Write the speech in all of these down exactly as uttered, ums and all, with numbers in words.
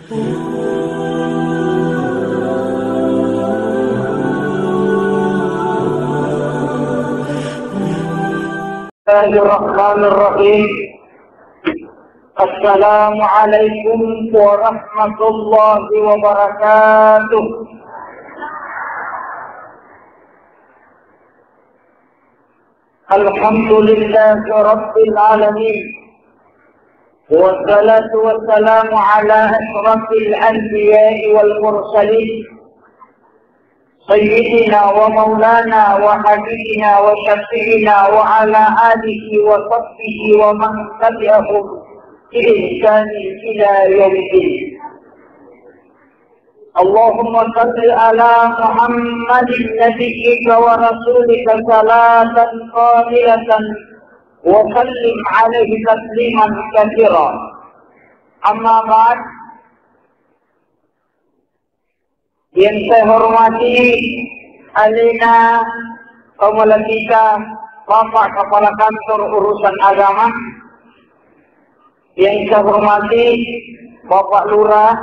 بسم الله الرحمن الرحيم. السلام عليكم ورحمة الله وبركاته. الحمد لله رب العالمين، والصلاة والسلام على أشرف الأنبياء والمرسلين، سيدنا ومولانا وحبيبنا وشفيعنا وعلى آله وصحبه ومن تبعهم بإحسان إلى يوم الدين. اللهم صل على محمد نبيك ورسولك صلاة كاملة وسلم عليه تسليما كثيرا. أما بعد، yang saya hormati alena pamala kita, Bapak Kepala Kantor Urusan Agama, yang saya hormati Bapak Lurah,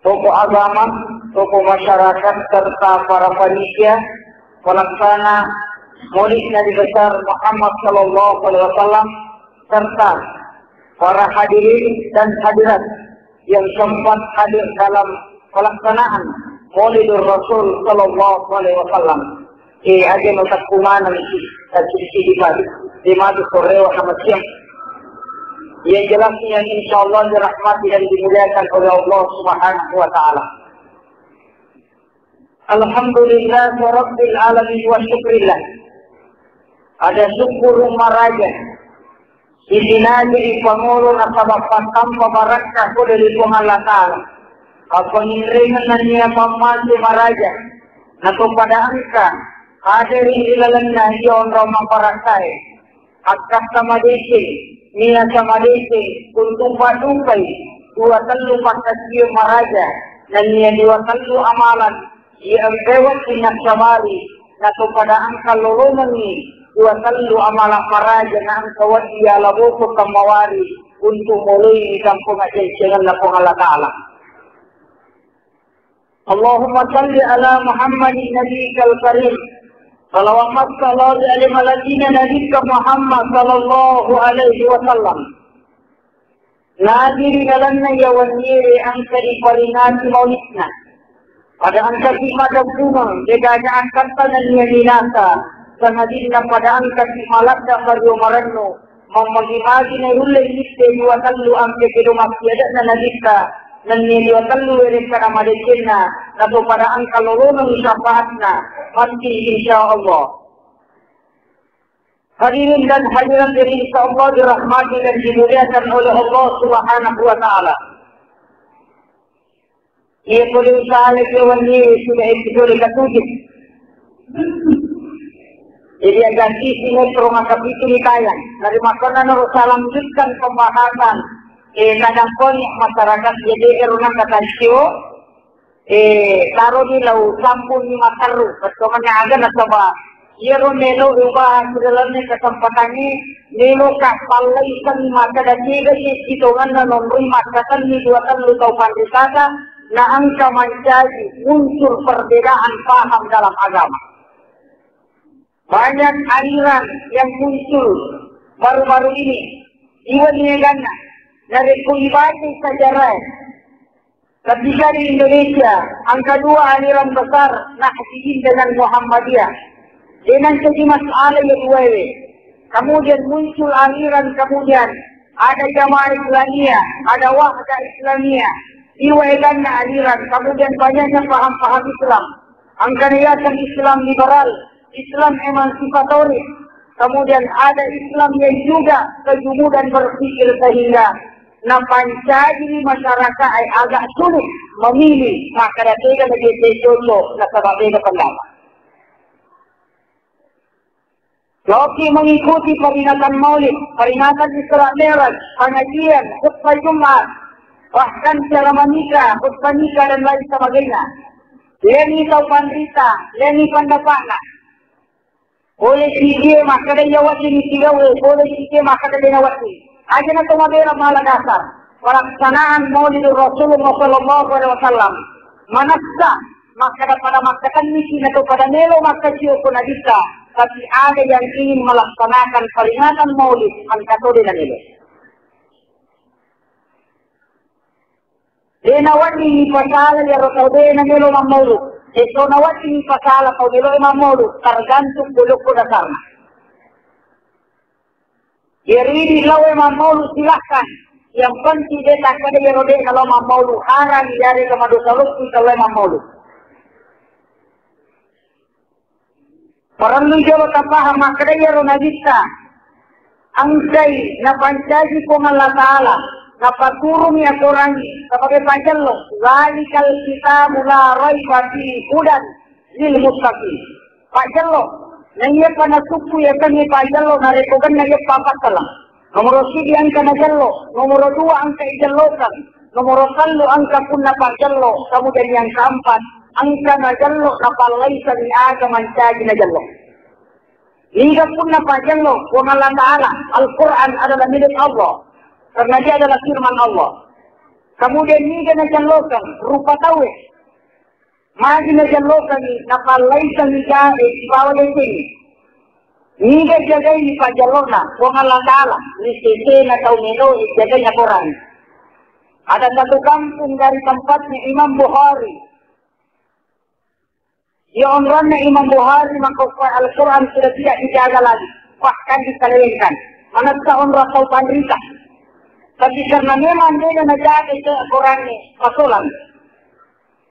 tokoh agama, tokoh masyarakat, serta para panitia pelaksana Maulid Nabi Besar Muhammad Sallallahu Alaihi Wasallam, serta para hadirin dan hadirat yang sempat hadir dalam pelaksanaan Maulidur Rasul Sallallahu Alaihi Wasallam. Eh, aja no takku maneng si, tak sidi-sidi padi. Di madu korewa sama siang. Yang jelasnya, insya Allah, dirahmati dan dimuliakan oleh Allah Subhanahu wa Ta'ala. Alhamdulillah Rabbil Alamin wa syukrillah. Ada syukur maraja. Sitinaja ipangolo nasaba pattampa barakka pole ri Puang Allah Ta'ala. Appanginrengeng nennia pammantu maraja, nato pada engka haderi ri lalenna iya onrong mabarakkae. Akkasta madeceng, niasa madeceng, untu paddupai dua tellu pakkasiwiang maraja, nennia dua tellu amalan iya engkae wedding nassabari, nato pada engka lolongengngi dua tellu amalan maraja na engka wedding yala boso kammawari untu moloi kampong ajjaicengenna Puang Allah Ta'ala. Allahumma salli ala Muhammadin nabiyikal karim. Salawat massalawa ri ale malajina Nabikka Muhammad sallallahu alaihi wasallam. Nabi ri lalenna iya wenniewe engka riparingati maulidna. Pada engkaki maddampungeng, degaga akkatta nennia minasa, sangadinna pada engkaki maladda mario marennu, mammagi-magi naulle mitte dua tellu ampe kedo massiade'na Nabitta, nennia dua tellu werekkana madecenna, nato pada engka lolongengngi syafaatna, matti insya Allah. Hadirin dan hadirat yang insya Allah dirahmati dan dimuliakan oleh Allah Subhanahu wa Ta'ala. Iya pole usaha lagi wenni sudah episode ketujuh. Jadi, agak isi metro maka itu ditayang. Dari makanya harus saya lanjutkan pembahasan. Eh, kadang koni masyarakat jadi eruna kata sio, eh, taro di lau sampun ni materru. Pertama aga nasaba iyaro melo ubah ri lalenna kesempatangnge, melo ka pallaisangngi makkeda tega je sitongenna nonroi makkatenni dua tellu tau panritata, na engka mancaji muncul perbedaan paham dalam agama. Banyak aliran yang muncul baru-baru ini, iwa nieganna, narekko ibacai sejarah, ketika di Indonesia, angka dua aliran besar, Nahdiyin dengan Muhammadiyah. Dengan jadi masalah yang dua ini. Kemudian muncul aliran, kemudian ada Jamaah Islamiyah, ada Wahdah Islamiyah. Iwa eganna aliran, kemudian banyaknya paham-paham Islam. Angkana yaseng Islam liberal, Islam emansipatoris. Kemudian ada Islam yang juga kejumudan berpikir sehingga napancaji masyarakat ai agak sulit memilih makkeda tega lebih cocok nasaba beda pendapat. Loki mengikuti peringatan Maulid, peringatan Isra Mi'raj, pengajian, khutbah Jumat, bahkan ceramah nikah, khutbah nikah dan lain sebagainya. Leni tau panrita, leni pendapatna. Boleh sijie makkeda iya wedding sigawe, boleh sijie makkeda dena wedding. Aja na to mabela mala dasar. Pelaksanaan Maulidur Rasulullah sallallahu alaihi wasallam. Manessa makkada pada makkatenni sina to pada melo makkacio ko Nabitta, tapi ada yang ingin melaksanakan peringatan Maulid, engka to de namelo. De nawedding ipasala iyaro tau de namelo mammaulu. De to nawedding ipasala tau meloe mammaulu, tergantung bolokko dasarna. Iyaro idi lao e mammaulu, silahkan. Yang penting de takkeda iyaro de nalao mammaulu, harang iyarega madosa loppu tau lao e mammaulu. Parellu jolo tapahang makkeda iyaro Nabitta engkai napancaji Puang Allah Ta'ala, napaturungi akorangnge sebagai pajjello, "Zalikal kitabu la raiba fi hudan lil muttaqin." Pajjello, naiya pa nasukku yasengnge pajjello narekko genna iyeppa pattala. Nomoro siji engka najello, nomoro dua engka ijellokeng, nomoro tellu engka punna pajjello, kemudian yang keempat engka najello napallaisangi aga mancaji najello. Niga punna pajjello, Puang Allah Ta'ala, Al-Quran adalah milik Allah, karena dia adalah firman Allah. Kemudian niga najellokeng, rupa tauwe. Magi najellokengngi, napallaisangngi jae sibawa decengnge. Niga jagaini pajjallona Puang Allah Ta'ala ri sesena tau meloe jagai akorangnge. Ada satu kampung dari tempatnya Imam Bukhari. Dia onronna Imam Bukhari, maka Al-Quran sudah tidak dijaga lagi, bahkan diselewengkan. Manessa onrong tau panrita. Tapi karena memang de najaga itu Al-Qurannya, pasolang.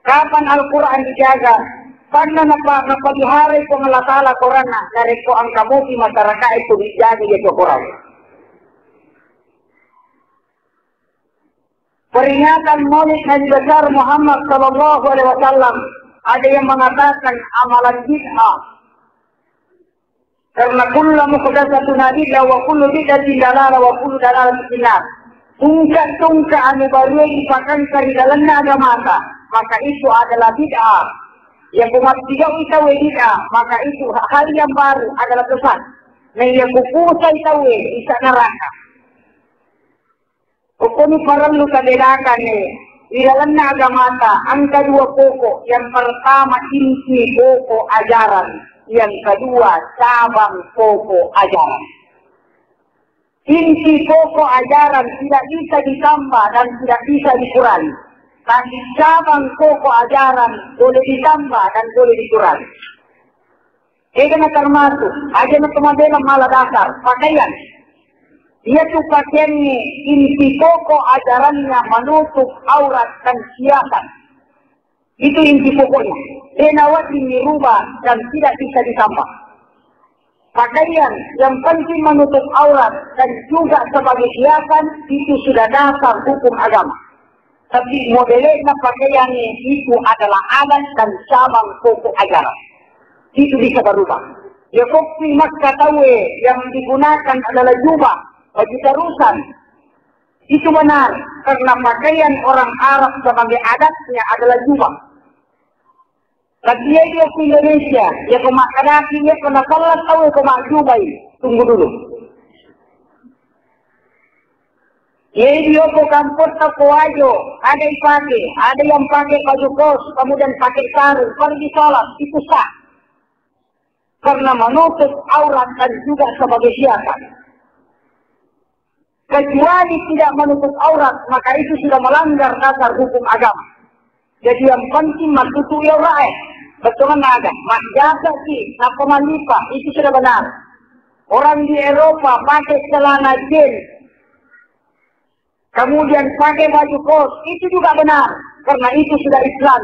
Kapan Al-Quran dijaga? Karena napa, napaliharai Puang Allah Ta'ala Quranna, narekko engka mopi masyarakat itu dijaga itu Quran. Peringatan Maulid Nabi besar Muhammad sallallahu alaihi wasallam, ada yang mengatakan amalan bid'ah. Karena kullu muhdatsatin bid'ah wa kullu bid'atin dalalah wa kullu dalalatin finnar. Tungka-tungka anu barue ipakangka ri lalenna agamata, maka itu adalah bid'ah. Yang kumattigau tauwe bid'ah, maka itu hal yang baru adalah sesat. Nah, yang kupusai tauwe isa neraka. Pokoknya parellu tabedakan, eh. Di dalamnya agamata, engka dua pokok. Yang pertama, inti pokok ajaran. Yang kedua, cabang pokok ajaran. Inti pokok ajaran tidak bisa ditambah dan tidak bisa dikurangi. Tapi cabang pokok ajaran boleh ditambah dan boleh dikurangi. Ega na termasuk, aja na tumabela mala dasar, pakaian. Iya tu pakaiannya inti pokok ajarannya menutup aurat dan hiasan. Itu inti pokoknya. Dena wajib dirubah dan tidak bisa ditambah. Pakaian yang penting menutup aurat dan juga sebagai hiasan itu sudah dasar hukum agama. Tapi modelna pakaian itu adalah adat dan cabang pokok ajaran. Itu bisa berubah. Ya, kopi Makkah tahu, eh, yang digunakan adalah jubah, baju terusan. Itu benar, karena pakaian orang Arab sebagai adatnya adalah jubah. Tapi iya dia ke Indonesia, ya ko makkadaki, ya ko nasallat tau, ya ko majjubai, tunggu dulu. Iya dia ko kampung tau ko Wajo, ada yang pakai, ada yang pakai baju kos, kemudian pakai sarung, pergi sholat, itu sah. Karena menutup aurat dan juga sebagai hiasan. Kecuali tidak menutup aurat, maka itu sudah melanggar dasar hukum agama. Jadi yang penting matutup ya aurat, eh. Betul ada. Manjasa sih, napa malipa, itu sudah benar. Orang di Eropa pakai celana jeans, kemudian pakai baju kos, itu juga benar. Karena itu sudah Islam.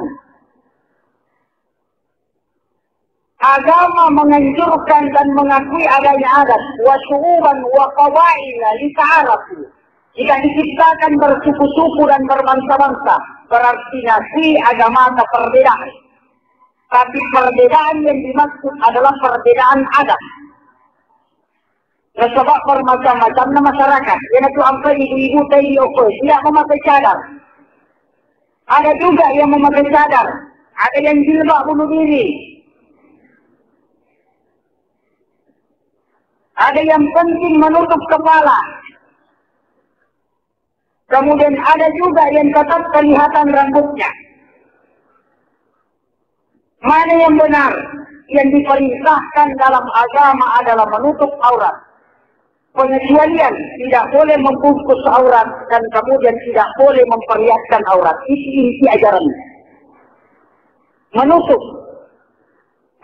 Agama menganjurkan dan mengakui adanya adat, wa syu'uban wa qabaila lita'arafu. Jika diciptakan bersuku-suku dan berbangsa-bangsa, berarti nasui agama atau perbedaan. Tapi perbedaan yang dimaksud adalah perbedaan adat. Nasaba bermacam-macamna masyarakat. Iyanatu ampai ibu-ibu tau di okko, tidak memakai cadar. Ada juga yang memakai cadar, ada yang jilbab bunuh diri, ada yang penting menutup kepala. Kemudian ada juga yang tetap kelihatan rambutnya. Mana yang benar? Yang diperintahkan dalam agama adalah menutup aurat. Pengecualian, tidak boleh membungkus aurat dan kemudian tidak boleh memperlihatkan aurat. Itu inti ajaran. Menutup.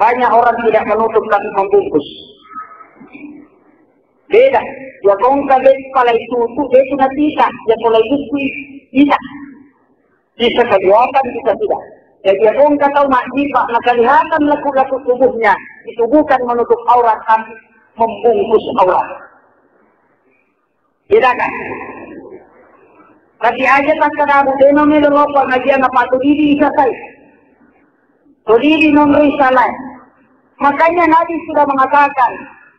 Banyak orang tidak menutup tapi membungkus. Beda. Ya kongka bek palai tutu, bek natita. Ya palai tutu, tidak. Bisa kelihatan, bisa tidak. Jadi, ya kongka tau majjipa, nah, kelihatan laku-laku tubuhnya, itu bukan menutup aurat, tapi membungkus aurat. Bedakan. Tapi aja tak kena budena melo lopa ngajian apa tu diri bisa sai. Tu diri non risalai. Makanya Nabi sudah mengatakan,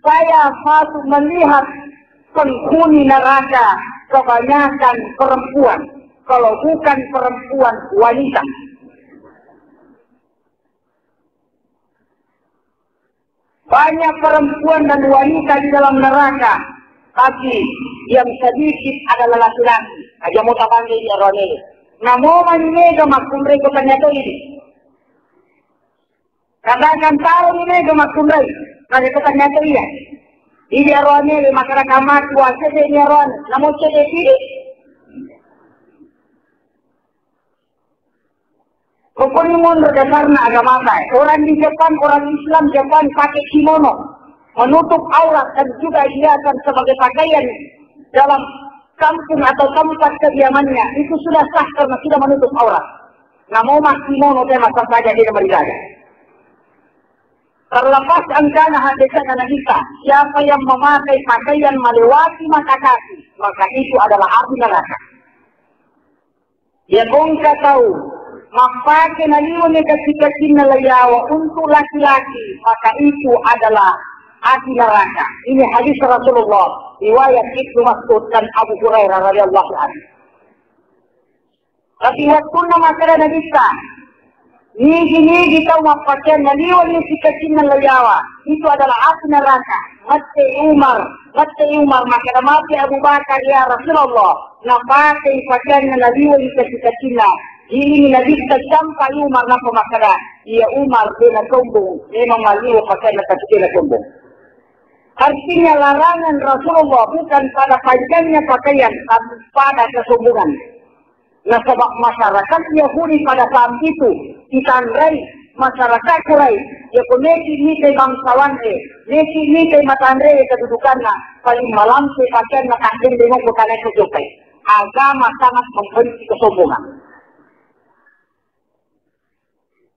saya masuk melihat penghuni neraka kebanyakan perempuan. Kalau bukan perempuan, wanita. Banyak perempuan dan wanita di dalam neraka, tapi yang sedikit adalah laki-laki. Aja mau tabang di arone. Namo mani mega makkunrai ko tanya to ini. Katakan tahu ni mega makkunrai. Tanya ko tanya to iya. Di arone masyarakat mati wasa di arone. Namo cede tidak. Pokoknya monro dasarna agamata. Orang di Jepang, orang Islam Jepang pakai kimono, menutup aurat dan juga hiasan sebagai pakaian dalam kampung atau tempat kediamannya. Itu sudah sah karena sudah menutup aurat. Namo mak kimono tema saja tidak beribadah. Terlepas engkana hadisnya Nabi kita, siapa yang memakai pakaian melewati mata kaki, maka itu adalah api neraka. Iya kongka tau mappake naliwengngi kacci-kaccinna laiyawa untuk laki-laki, maka itu adalah api neraka. Ini hadis Rasulullah, riwayat Ibnu Mas'ud dan Abu Hurairah radhiyallahu anhu. Tapi wettunna makkeda Nabitta, nigi-nigi tau mappakeang naliwengngi sikaccinna laiyawa, itu adalah api neraka. Mette Umar, mette Umar, makkeda matu Abu Bakar, "Ya Rasulullah, napakei pakeanna naliwengngi kacci-kaccinna." Gilingi Nabitta, campai Umar, nappa makkeda, "Iya Umar, de nasombong, memang maliweng pakeanna tapi de nasombong." Artinya larangan Rasulullah bukan pada panjangnya pakaian, tapi pada kesombongan. Nasaba masyarakat Yahudi pada saat itu ditandai masyarakat Quraisy, ya ko meki mitai bangsawan e, meki mitai matanre e kedudukanna, paling malampe pakeanna takdeng demo kutane kejokai. Agama sangat membenci kesombongan.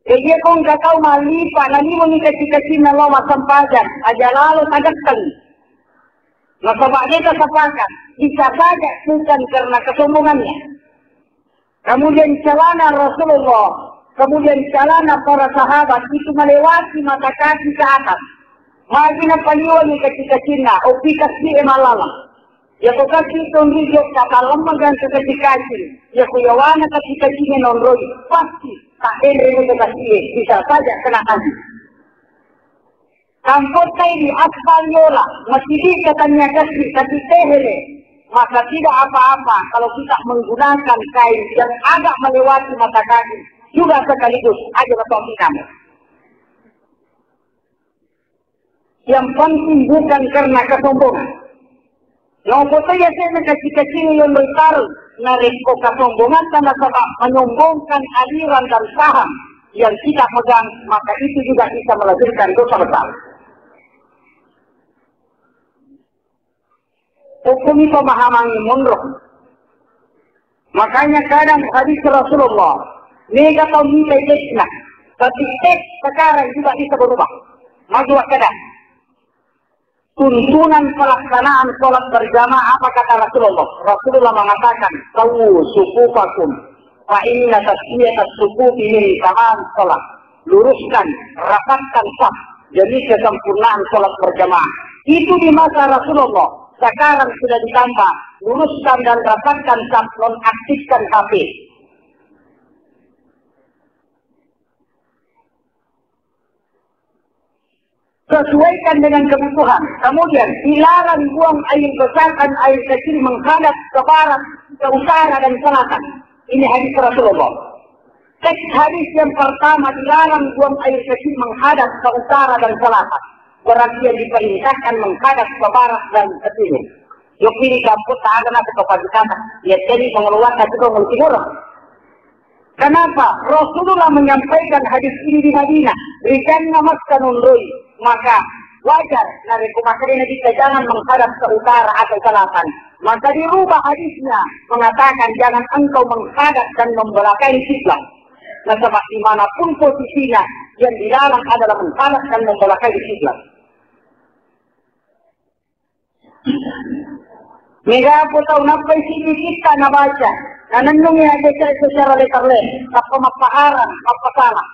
Jadi kongka tau mallipa naliwengngi kacci-kaccinna lao massempajang, aja lalo tagetteng. Nasaba de tasepakat, bisa saja bukan karena kesombongannya. Kemudian celana Rasulullah, kemudian celana para sahabat itu melewati mata kaki ke atas. Magi napaliwengngi kacci-kaccinna, opi kassi e malala. Yako kassi tonri jokka, talemmegang ke kacci-kacci. Yako yawana kacci-kaccinna nonroi, pasti tak denre ke kassi e, bisa saja kena kassi. Kampottai di aspal yola, masigi katanya kassi, tapi tehere. Maka tidak apa-apa kalau kita menggunakan kain yang agak melewati mata kaki, juga sekaligus aja bapak kamu. Yang penting bukan karena kesombongan. Naopo to yase'na kacci-kaccinna yonroi tarung, narekko kesombongan karena sebab menyombongkan aliran dan paham yang kita pegang, maka itu juga bisa melahirkan dosa besar. Hukumi pemahaman monro. Makanya kadang hadis Rasulullah, mega tau mitai teksna, tapi teks sekarang juga bisa berubah. Maju kadang. Tuntunan pelaksanaan sholat berjamaah, apa kata Rasulullah? Rasulullah mengatakan, "Sawu sufufakum, fa inna taswiyatas sufufi min tamam sholat." Luruskan, rapatkan saf demi kesempurnaan sholat berjamaah. Itu di masa Rasulullah. Sekarang sudah ditambah, luruskan dan rapatkan saf, nonaktifkan H P. Sesuaikan dengan kebutuhan. Kemudian dilarang buang air besar dan air kecil menghadap ke barat, ke utara dan selatan. Ini hadis Rasulullah. Teks hadis yang pertama, dilarang buang air kecil menghadap ke utara dan selatan. Berarti yang diperintahkan menghadap ke barat dan ke timur. Yo kiri kampus tak ada nanti kepada sana. Ya jadi mengeluarkan juga mulai timur. Kenapa Rasulullah menyampaikan hadis ini di Madinah? Ricanna makkanunroi, maka wajar narekko makkedai Nabitta jangan menghadap ke utara atau selatan. Maka dirubah hadisnya, mengatakan jangan engkau menghadap dan membelakangi kiblat. Nasaba dimanapun posisinya, yang dilarang adalah menghadap dan membelakangi kiblat. Mega apa tau nappai sini kita nabaca, nanennungi aja secara letter-letter, tappa mappaharang, mappasalah.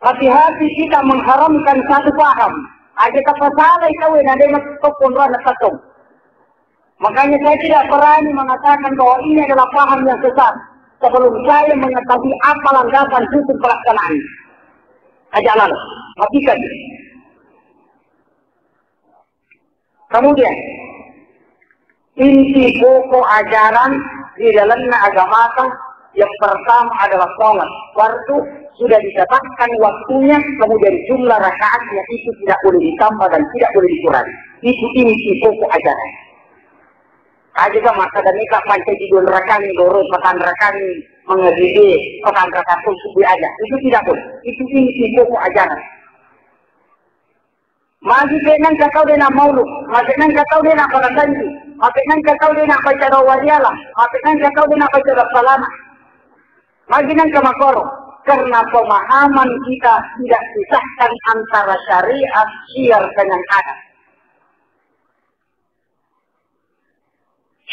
Hati-hati kita mengharamkan satu paham. Aja tapasalai kau na dena tokon rana tatong. Makanya saya tidak berani mengatakan bahwa ini adalah paham yang sesat sebelum saya mengetahui apa landasan hukum pelaksanaan. Aja lalu, hatikan. Kemudian, inti pokok ajaran di dalamnya agamata yang pertama adalah sholat fardu, sudah ditetapkan waktunya, kemudian jumlah rakaatnya itu tidak boleh ditambah dan tidak boleh dikurangi. Itu inti pokok ajaran. Aja kan maka dan kita panca di dua rakaat, dua rakaat, mengaji, pakan rakaat subuh aja. Itu tidak boleh. Itu inti pokok ajaran. Magi penang ka tau dena maulu, magi nang ka tau dena barasanji, magi nang ka tau dena baca doa wariala, magi nang ka tau dena baca doa salama. Magi nang ka makoro, karena pemahaman kita tidak pisahkan antara syariat, syiar dengan adat.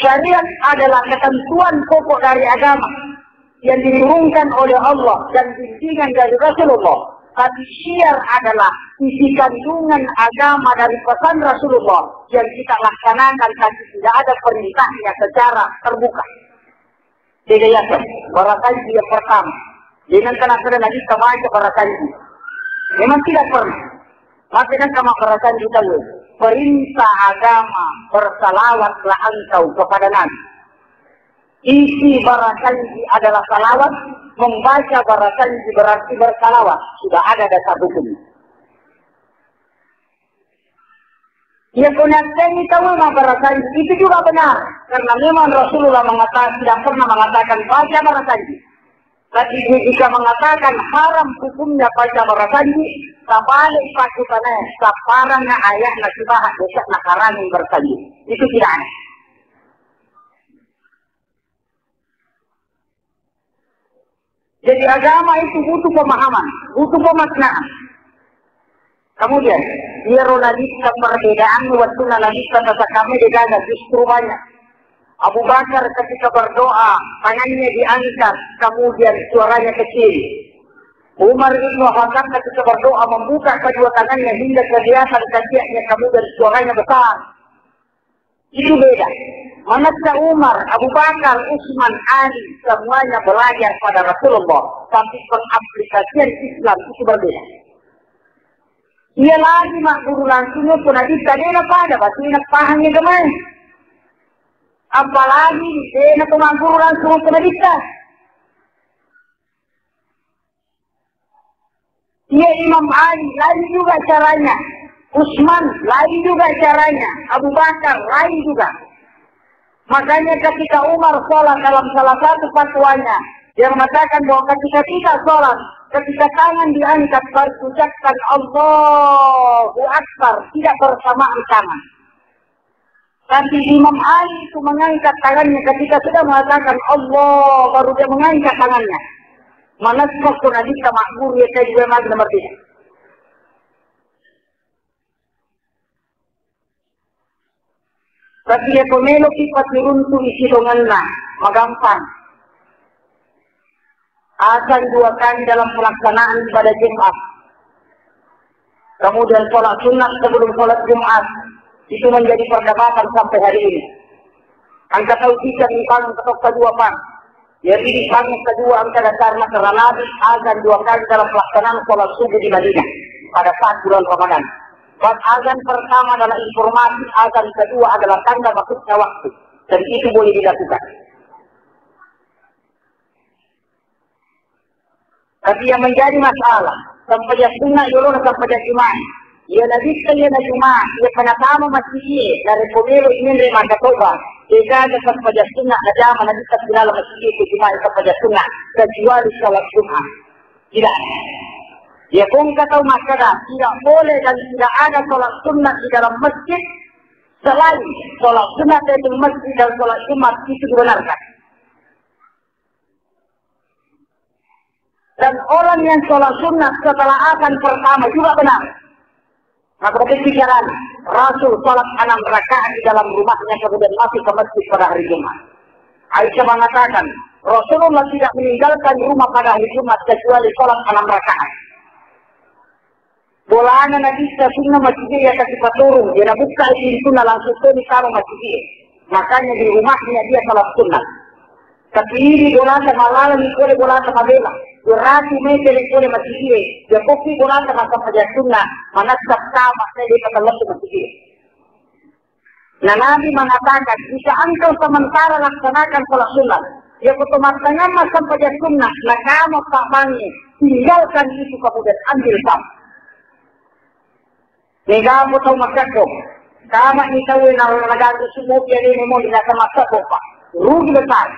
Syariat adalah ketentuan pokok dari agama yang diturunkan oleh Allah dan bimbingan dari Rasulullah. Tapi syiar adalah isi kandungan agama dari pesan Rasulullah yang kita laksanakan, tapi tidak ada perintahnya secara terbuka. Jadi ya, barasanji yang pertama. Jadi nanti nak kena lagi baca barasanji. Memang tidak pernah. Maka kan sama barasanji tahu. Perintah agama, bersalawatlah engkau kepada Nabi. Isi barasanji adalah salawat, membaca barasanji berarti bersalawat. Sudah ada dasar hukumnya. Iya, ko nakkani tau mabbarasanji, itu juga benar. Karena memang Rasulullah mengatakan, tidak pernah mengatakan baca barasanji. Tapi jika mengatakan haram hukumnya baca barasanji, tabalik pakutanai, saparanna ayatna sibawa dosana haraming barasanji. Itu tidak ada. Jadi agama itu butuh pemahaman, butuh pemaknaan. Kemudian, iyaro nalitta perbedaan waktu nalitta tasakamé degaga justru banyak. Abu Bakar ketika berdoa, tangannya diangkat, kemudian suaranya kecil. Umar ibnu Khattab ketika berdoa membuka kedua tangannya hingga kelihatan ketiaknya, kemudian suaranya besar. Itu beda. Manessa Umar, Abu Bakar, Utsman, Ali, semuanya belajar pada Rasulullah, tapi pengaplikasian Islam itu berbeda. Iya lagi magguru langsung ko Nabitta, dena pada batu ina pahang ya gemai. Apalagi dena ko magguru langsung ko Nabitta. Iya, Imam Ali, lain juga caranya. Utsman, lain juga caranya. Abu Bakar, lain juga. Makanya ketika Umar sholat dalam salah satu fatwanya, dia mengatakan bahwa ketika kita sholat, ketika tangan diangkat, baru ucapkan Allahu Akbar, tidak bersamaan tangan. Tapi Imam Ali itu mengangkat tangannya ketika sudah mengatakan Allah, baru dia mengangkat tangannya. Manessa ko Nabitta magguru ya, saya juga malu nomor tiga. Tapi ya, ko melo ki paturuntu isi tongenna, magampang. Azan dua kali dalam pelaksanaan ibadah Jumat. Kemudian sholat sunat sebelum sholat Jumat. Itu menjadi perdebatan sampai hari ini. Engka tau tiga di pang ketok kedua pang. Jadi di pang kedua engka dasarna karena Nabi azan dua kali dalam pelaksanaan sholat subuh di Madinah. pada saat bulan Ramadan. Sebab azan pertama adalah informasi, azan kedua adalah tanda masuknya waktu. Dan itu boleh dilakukan. Tapi yang menjadi masalah, sempajang sunna yolona sempajang Jumat. Iya nabitta iya na Jumat, iya panatama masjid iya, narekko melo menre maka toba, degaga sempajang sunna najama nabitta silala masjid ke Jumat sempajang sunna, kecuali salat Jumat. Tidak. Ya kongka tau makkada, tidak boleh dan tidak ada salat sunna di dalam masjid selain salat sunna di masjid dan salat Jumat itu dibenarkan. Dan orang yang sholat sunat setelah azan pertama juga benar. Maka begitu jalan Rasul sholat enam rakaat di dalam rumahnya, kemudian masuk ke masjid pada hari Jumat. Aisyah mengatakan, Rasulullah tidak meninggalkan rumah pada hari Jumat kecuali sholat enam rakaat. Bolana nabitta sunna masjid iya, tapi paturung, dia nabuka pintunna langsung toni sama masjid. Makanya di rumahnya dia salat sunat. Tapi ini bolata malala ni pole bolata mabela. Berarti mete ni pole masjid. Dia kopi bolata masa paja sunna, manassa sama saya dia kata lesu masjid. Nah, Nabi mengatakan, jika engkau sementara laksanakan sholat sunnah, ya kutumattangan massempajang sunnah, nakama pamangi, tinggalkan itu kemudian ambil saf. Mega apa tau makkekko, kama ni tau na naganggu semua dia ni memang dirasa makkekko, Pak. Rugi besar.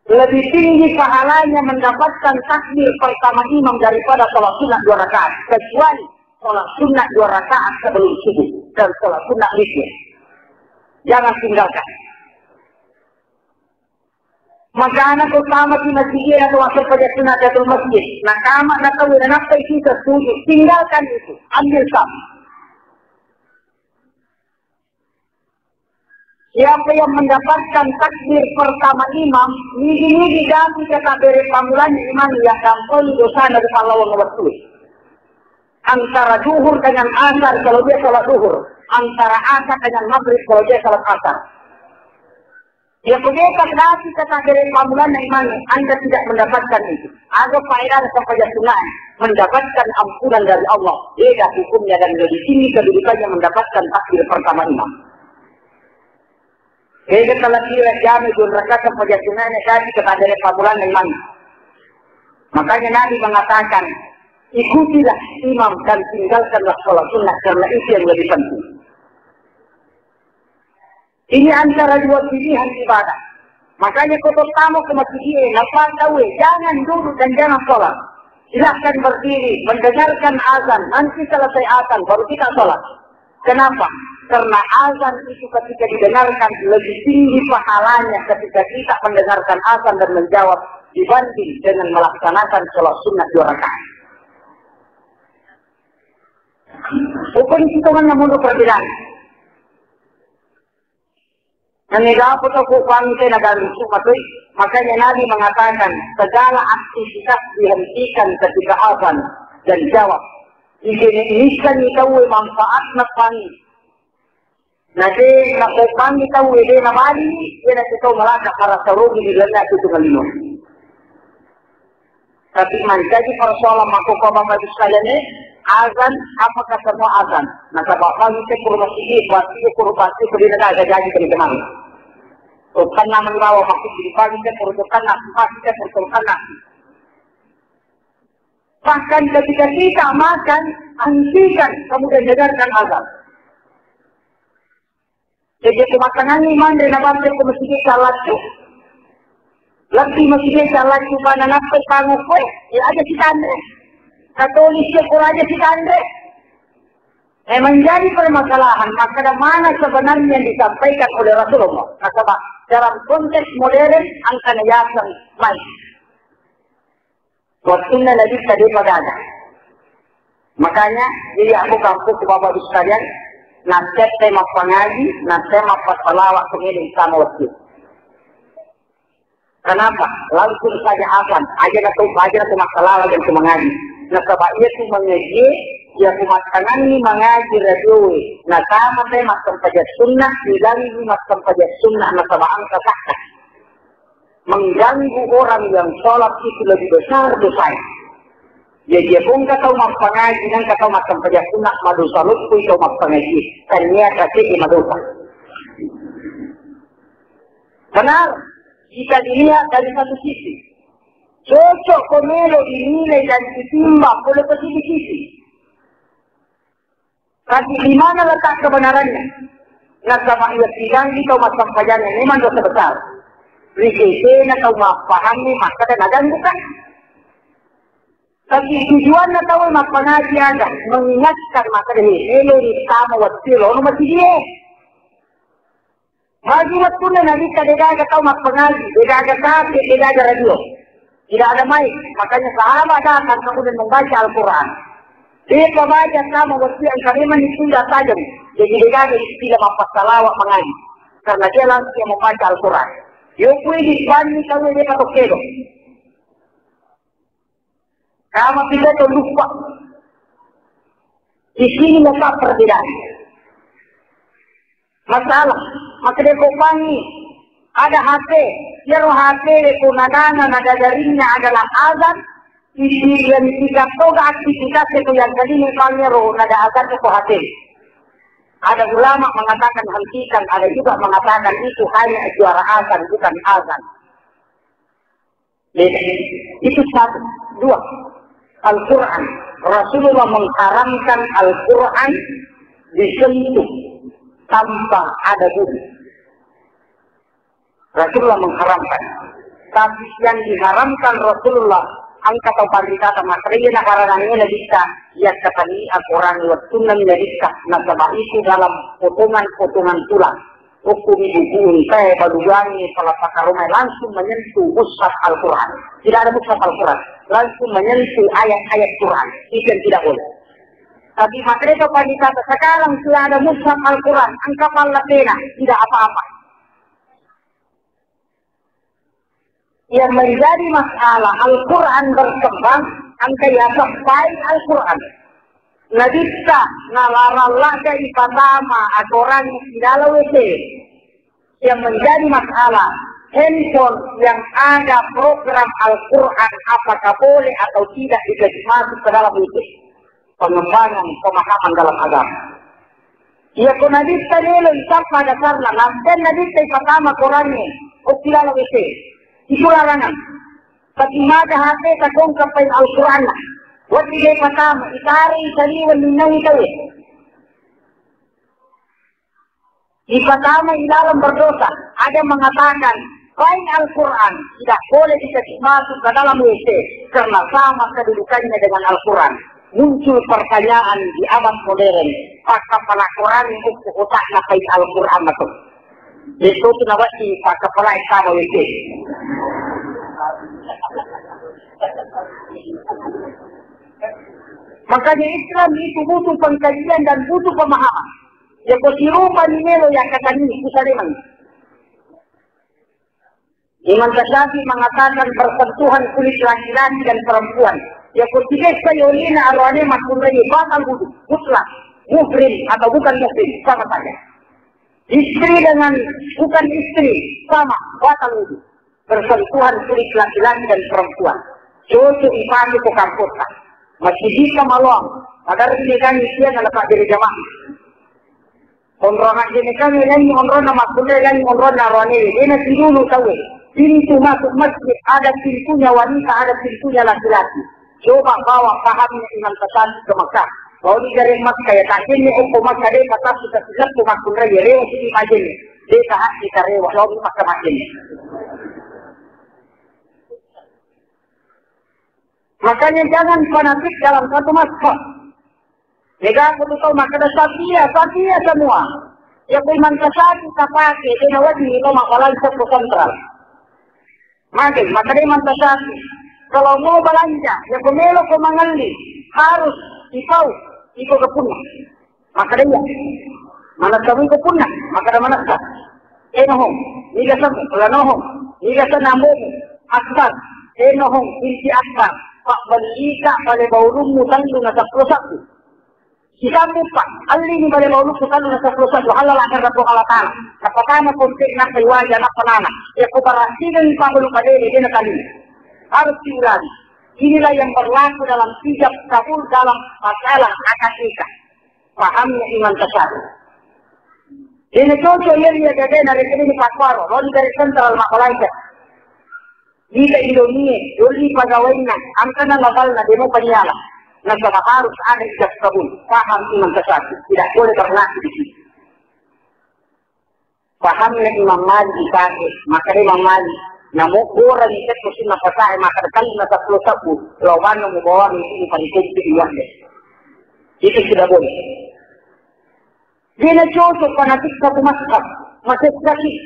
Lebih tinggi pahalanya mendapatkan takbir pertama imam daripada sholat sunat dua rakaat, kecuali sholat sunat dua rakaat sebelum subuh dan sholat sunat witir. Jangan tinggalkan. Makanya pertama di masjid atau waktu pada sunat jatuh masjid. Nah, kama na tahu dan apa itu setuju. Tinggalkan itu. Ambil saf. Siapa yang mendapatkan takbir pertama imam, nigi-nigi ganti ke takbir pamulanya imam yang gampang dosana di pahlawan waktu. Antara duhur dengan asar, kalau dia sholat duhur. Antara asar dengan maghrib, kalau dia sholat asar. Ya, kemudian ganti ke takbir pamulanya imam, Anda tidak mendapatkan itu. Ada faedah sampai sunat, mendapatkan ampunan dari Allah. Beda hukumnya dan lebih tinggi kedudukannya mendapatkan takbir pertama imam. Kega telah kira jami dua rakaat paja sunana tadi kepada pamulan memang. Makanya Nabi mengatakan, ikutilah imam dan tinggalkanlah sholat sunnah karena itu yang lebih penting. Ini antara dua pilihan ibadah. Makanya kau pertama ke masjid ini, napa tahu, jangan duduk dan jangan sholat. Silahkan berdiri, mendengarkan azan. Nanti selesai azan, baru kita sholat. Kenapa? Karena azan itu ketika didengarkan lebih tinggi pahalanya ketika kita mendengarkan azan dan menjawab dibanding dengan melaksanakan sholat sunnah dua rakaat. Hukum hitungan namun perbedaan. Naniga apa tau ku bangke na garu sumatoi. Makanya Nabi mengatakan, segala aktivitas dihentikan ketika azan dan jawab. Ijene nissengngi tauwe manfaatna pangi. Na de na ko pangi tauwe de na bali, de na tau malaka para sarogi di dalam itu dengan lino. Tapi mancaji persoalan makkokko Bapak Ibu sekalian, eh, azan, apakah semua azan? Nasaba bagi ke kurma sigi, bati ke kurma sigi, kudina ada jadi dari teman. Tukang nama bawa masuk di bagi ke kurma tukang nasi, bagi ke kurma tukang nasi. Bahkan ketika kita makan, hentikan, kemudian dengarkan azan. Jadi, ku mattangangngi manre na bante ku masigi salaccu. Lebbi masigi salaccu pada nappai pangu kue, ya aja sitanre. Katolik ya kura aja sitanre. Eh, menjadi permasalahan, maka mana sebenarnya yang disampaikan oleh Rasulullah? Nasaba dalam konteks modern, angkana yaseng mai. Wettunna Nabitta depa gaga. Makanya, jadi aku kampus Bapak Ibu sekalian, nasette mappangaji, nasette mappasalawa, kemede sama waktu. Kenapa? Langsung saja azan, aja na tu, aja na tu massalawa dan tu mangaji. Nasaba iya tu mangaji, ya ku mattanganni mangaji radioe. Nasama te massempajang sunnah, diganggu massempajang sunnah, nasaba angka sakka. Mengganggu orang yang sholat itu lebih besar dosanya. Jaji, ko engka tau mappangaji, nengka tau massempajang sunnah, madosa loppoi tau mappangaji. Tania kate madosa. Benar, jika dilihat dari satu sisi, cocok ko melo dinilai dan ditimbang oleh positif sisi. Tapi di mana letak kebenarannya? Nasaba iya sidang di tau massempajang memang dosa besar. Risetena tau mappahangi maka dan ada bukan. Tapi tujuanna tau mappangaji ada mengingatkan maka dan melo ritama wettu lono masjid. Magi wettunna Nabitta degaga tau mappangaji, degaga kafe, degaga radio. Tidak ada mic, makanya sahabat datang kemudian membaca Al-Quran. Dia baca sama wettu yang kami menitunda tajam. Jadi degaga istilah mappasalawa mengaji. Karena dia langsung yang membaca Al-Quran. Yo kui di bani kami dia patok kedo. Kama kita tuh lupa. Di sini letak perbedaan. Masalah, makkeda ko pangi ada H P, iyaro H P ko nadana nadadarinna adalah azan, isi-, yang tiga toga aktivitas itu yang tadi misalnya ro nada azan ko H P. Ada ulama mengatakan hentikan, ada juga mengatakan itu hanya suara azan bukan azan. Beda. Itu satu. Dua, Al-Quran. Rasulullah mengharamkan Al-Quran disentuh tanpa ada wudhu. Rasulullah mengharamkan. Tapi yang diharamkan Rasulullah, engka tau panritata makkeda iya naharangangnge Nabitta, iya katani Al-Quran wettunna Nabitta, nasaba itu dalam potongan-potongan tulang. Hukumi buku untae, balugangi, pala pakaromai langsung menyentuh mushaf Al-Quran. Tidak ada mushaf Al-Quran. Langsung menyentuh ayat-ayat Quran. Itu yang tidak boleh. Tapi makkeda panritata sekarang sudah ada mushaf Al-Quran, engka pallapena, tidak apa-apa. Yang menjadi masalah Al-Quran berkembang, engka yasappai Al-Quran. Nabitta nalarang ladde ipatama akorangnge di dalam W C. Yang menjadi masalah, handphone yang ada program Al-Quran, apakah boleh atau tidak dikasih masuk ke dalam W C? Pengembangan pemahaman dalam agama. Iya ko Nabitta melo isappa dasarna, naseng Nabitta ipatama korangnge, okki laleng W C. Itu larangan. Tapi maka H P takongkappai Al-Quran. Wati de patama, itare isaliweng ninnawi tawe. Ipatama ilalang berdosa. Ada mengatakan, lain Al-Quran tidak boleh dikasih masuk ke dalam W C karena sama kedudukannya dengan Al-Quran. Muncul pertanyaan di abad modern, pakapala Quran itu otakna lain Al-Quran itu. Itu tu nawati pakapala sama W C. Makanya Islam itu butuh pengkajian dan butuh pemahaman. Ya ko sirupa ni melo ya katani kusaleman. Imam Ghazali mengatakan bersentuhan kulit laki-laki dan perempuan. Ya ko tiga sayolina arwane makunrai batal wudu mutlak. Muhrim atau bukan muhrim sama saja. Istri dengan bukan istri sama batal wudu. Bersentuhan kulit laki-laki dan perempuan. Cocok ipake ko kamputta. Masih bisa maloang. Padahal ini kan isian ala pak jamaah. Onrong aja ni kami lain onrong na makkulle lain onrong na roane. Dia nanti dulu tahu. Pintu masuk masjid ada pintunya wanita, ada pintunya laki-laki. Coba bawa pahamnya Imam Ghazali ke Mekah. Kalau di dari Mekah ya tak ini okko Mekah deh kata kita tidak tu makkulle ya rewa sini aja ni. Dia tak kita rewa lalu Mekah makin. Makanya jangan fanatik dalam satu mazhab. Mega aku tuh tahu makkeda Syafi'iyah, Syafi'iyah semua. Ya kui mantasati tapake, dena wajib itu mapalan satu sentral. Maka, maka dia mantasati. Kalau mau belanja, ya kui melo ko mangelli, harus ipau, iko ke punna. Makkeda iya. Manessa mui ko punna, makkeda manessa. Enohong, niga semu, lanohong, niga sana ambomu, akbar, enohong, binti akbar, pak bellika bale baulummu tallu na seppulo sabbu. Sisammu pak, allini bale baulummu tallu na seppulo sabbu, halal akan Puang Allah Ta'ala. Napatama kontek, nappai waja, nappa nana. Ya ko barasigan pak bulu padele, dena tali. Harus diulangi. Inilah yang berlaku dalam ijab kabul dalam masalah akad nikah. Pahamnya Imam Tasyafi'i. Jadi cocok iya, iya, gagana, rekene pakuaro, roni dari sentral makolaikan. Ita Indomie, doli pagawainna, angkana labalna, demo paniala. Nasaba harus ada ijab kabul. Paham Imam Tasyafi'i. Tidak boleh berlaku di situ. Pahamna Imam Malik dipakai, maka Imam Malik, namo goreng itu sunna pasae, maka kali na sepuluh sabu, lawanna mubawang itu paling penting. Itu sudah boleh. Dia na cocok fanatik satu mazhab, masih sakit.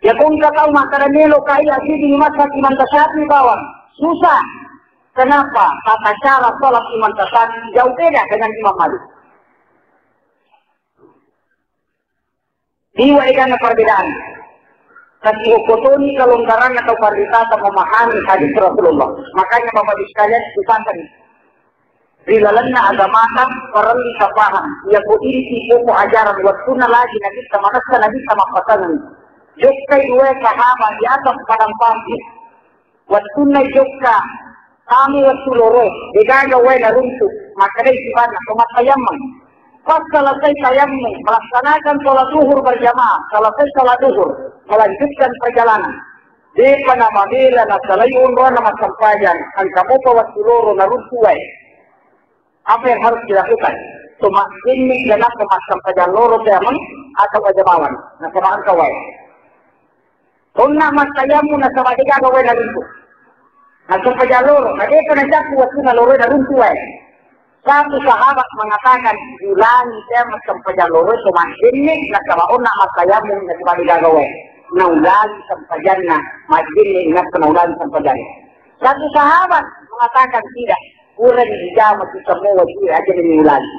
Ya, kau nggak tahu makanan melo kaya sini mazhab Imam Tasyafi'i bawang. Susah. Kenapa? Tata cara sholat Imam Tasyafi'i jauh beda dengan Imam Malik. Liwa egana perbedaan. Tapi hukutoni kelonggaran atau pariwisata memahami hadis Rasulullah. Makanya Bapak Ibu sekalian, dipakai. Ri lalenna agamata parellu tapahang, iyako inti pokok ajaran wettunna lagi Nabitta manessa, Nabitta mappasangengngi. Jokkai duwae sahabat di atas padang pasir. Wettunna jokka, tama wettu loro, degaga wae naruntu, makkedai sibawa to mattayammeng. Pas selesai tayammum, melaksanakan sholat zuhur berjamaah, selesai sholat zuhur, melanjutkan perjalanan. Depa namabela nasalai onrona massempajang, engka mopa wettu loro naruntu wae. Apa yang harus dilakukan? Cuma ini kenapa massempajang loro teameng atau ajamawan? Nah, sama engka wae. Onna mattayammum nasaba degaga wae naruntu. Massempajang loro, na depa nacakku wettunna loro naruntu wae. Satu sahabat mengatakan, ulangi saya massempajang loro itu majjenne, nasaba onna mattayammum nasaba degaga wae. Naulangi sempajanna, majjenne, nasaba naulangi sempajanna. Satu sahabat mengatakan, tidak, kurang dijama kita semua wajib aja diulangi.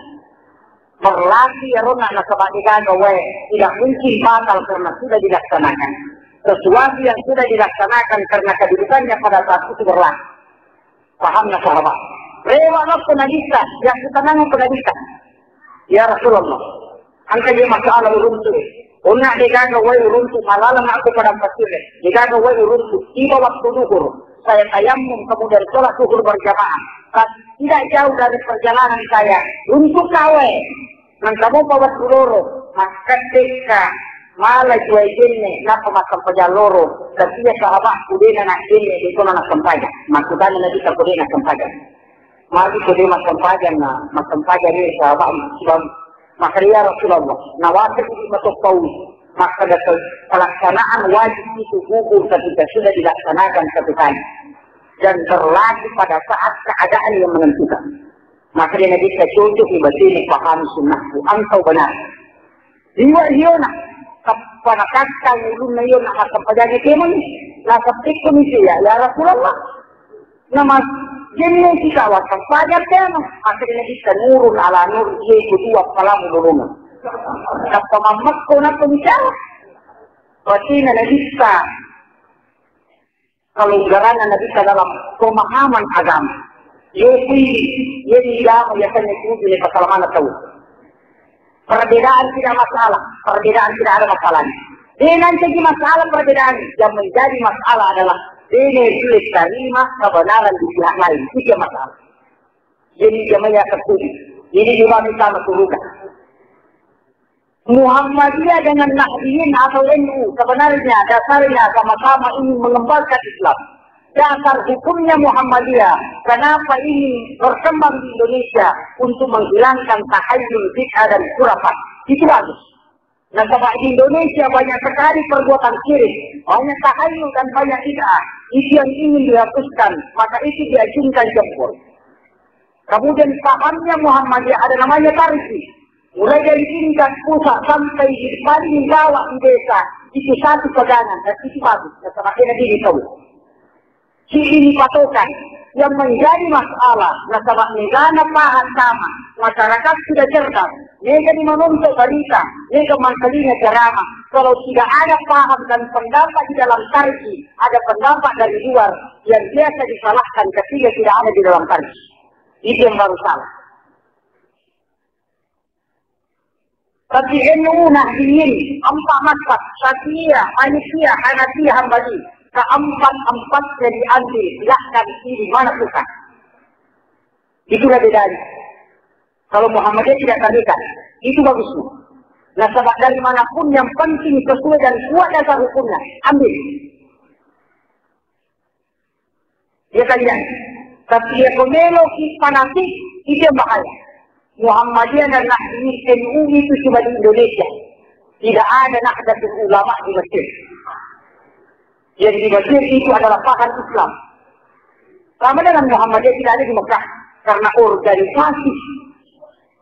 Berlaku ya rona nasaba degaga wae, tidak mungkin batal karena sudah dilaksanakan. Sesuatu yang sudah dilaksanakan karena kedudukannya pada saat itu berlaku. Pahamna sahabat. Rewa nokko Nabitta, yang kutanang ko Nabitta. Ya Rasulullah, engka je masalah uruntu. Onna degaga wae uruntu, malaleng aku padang pasir. Degaga wae uruntu, tiba waktu duhur. Saya tayammum, kemudian sholat duhur berjamaah. Tapi tidak jauh dari perjalanan saya. Runtu kawe. Nangka mopa wettu loro, makkeddekka mala juai jenne, nappa massempajang loro, tapi iya sahabakku dena najjenne, dekona nassempajang. Makkutana Nabitta ko dena nassempajang. Magi ko de massempajang na, massempajang ni sahabakmu, sebab maka ya Rasulullah, nawasaki di matoppaui, maka pelaksanaan wajib itu gugur ketika sudah dilaksanakan satu kali. Dan berlaku pada saat keadaan yang menentukan. Maka dia Nabitta cocok ni batini paham sunnahku, engkau benar. Liwa hiona, kappana katta ulunna hiona, massempajang kemeng, nasaba tikku ni ya, ya Rasulullah. Nama jenne kita wassempajang kemeng, maka dia Nabitta nurun ala nur, ye kedua kalamu lolongan. Kappa mammekko na pembicara. Batini Nabitta. Kelonggaranna Nabitta dalam pemahaman agama. Ye kui, ye tidak, ya kan itu di pasal mana tahu. Perbedaan tidak masalah, perbedaan tidak ada masalahnya. Ini nanti masalah perbedaan, yang menjadi masalah adalah ini sulit terima kebenaran di pihak lain. Itu yang masalah. Jadi jamaah yang setuju. Ini juga kita surga. Muhammadiyah dengan Nahdiyin atau N U sebenarnya dasarnya sama-sama ingin mengembalikan Islam. Dasar hukumnya Muhammadiyah, kenapa ini berkembang di Indonesia untuk menghilangkan tahayyul bid'ah dan khurafat. Itu bagus. Nasaba di Indonesia banyak sekali perbuatan syirik, banyak tahayyul dan banyak bid'ah. Itu yang ingin dihapuskan, maka itu diacungkan jempol. Kemudian pahamnya Muhammadiyah ada namanya tarji. Mulai dari tingkat pusat sampai di paling bawah di desa, itu satu pegangan dan itu bagus. Nasaba kena diri tahu. Sini patokan yang menjadi masalah, nasaba negana paham sama, masyarakat sudah cerdas, mega di menonton berita, mega mengkalinga ceramah. Kalau tidak ada paham dan pendapat di dalam tarji, ada pendapat dari luar yang biasa disalahkan ketika tidak ada di dalam tarji. Itu yang baru salah. Tapi N U Nahdiyin, empat mazhab, Syafi'iyah, Malikiyah, Hanafiyah, Hambali. keempat-empatnya diambil, silahkan pilih mana suka. Itulah bedanya. Kalau Muhammadiyah tidak tarikat, itu bagusnya. Nasaba dari manapun yang penting sesuai dan kuat dasar hukumnya, ambil. Ya kan ya? Tapi ya ko meloki fanatik, itu yang bahaya. Muhammadiyah dan Nahdlin, N U itu cuma di Indonesia. Tidak ada Nahdlatul Ulama di Mesir. Yang di Mesir itu adalah paham Islam. Sama dengan Muhammadiyah tidak ada di Mekah. Karena organisasi.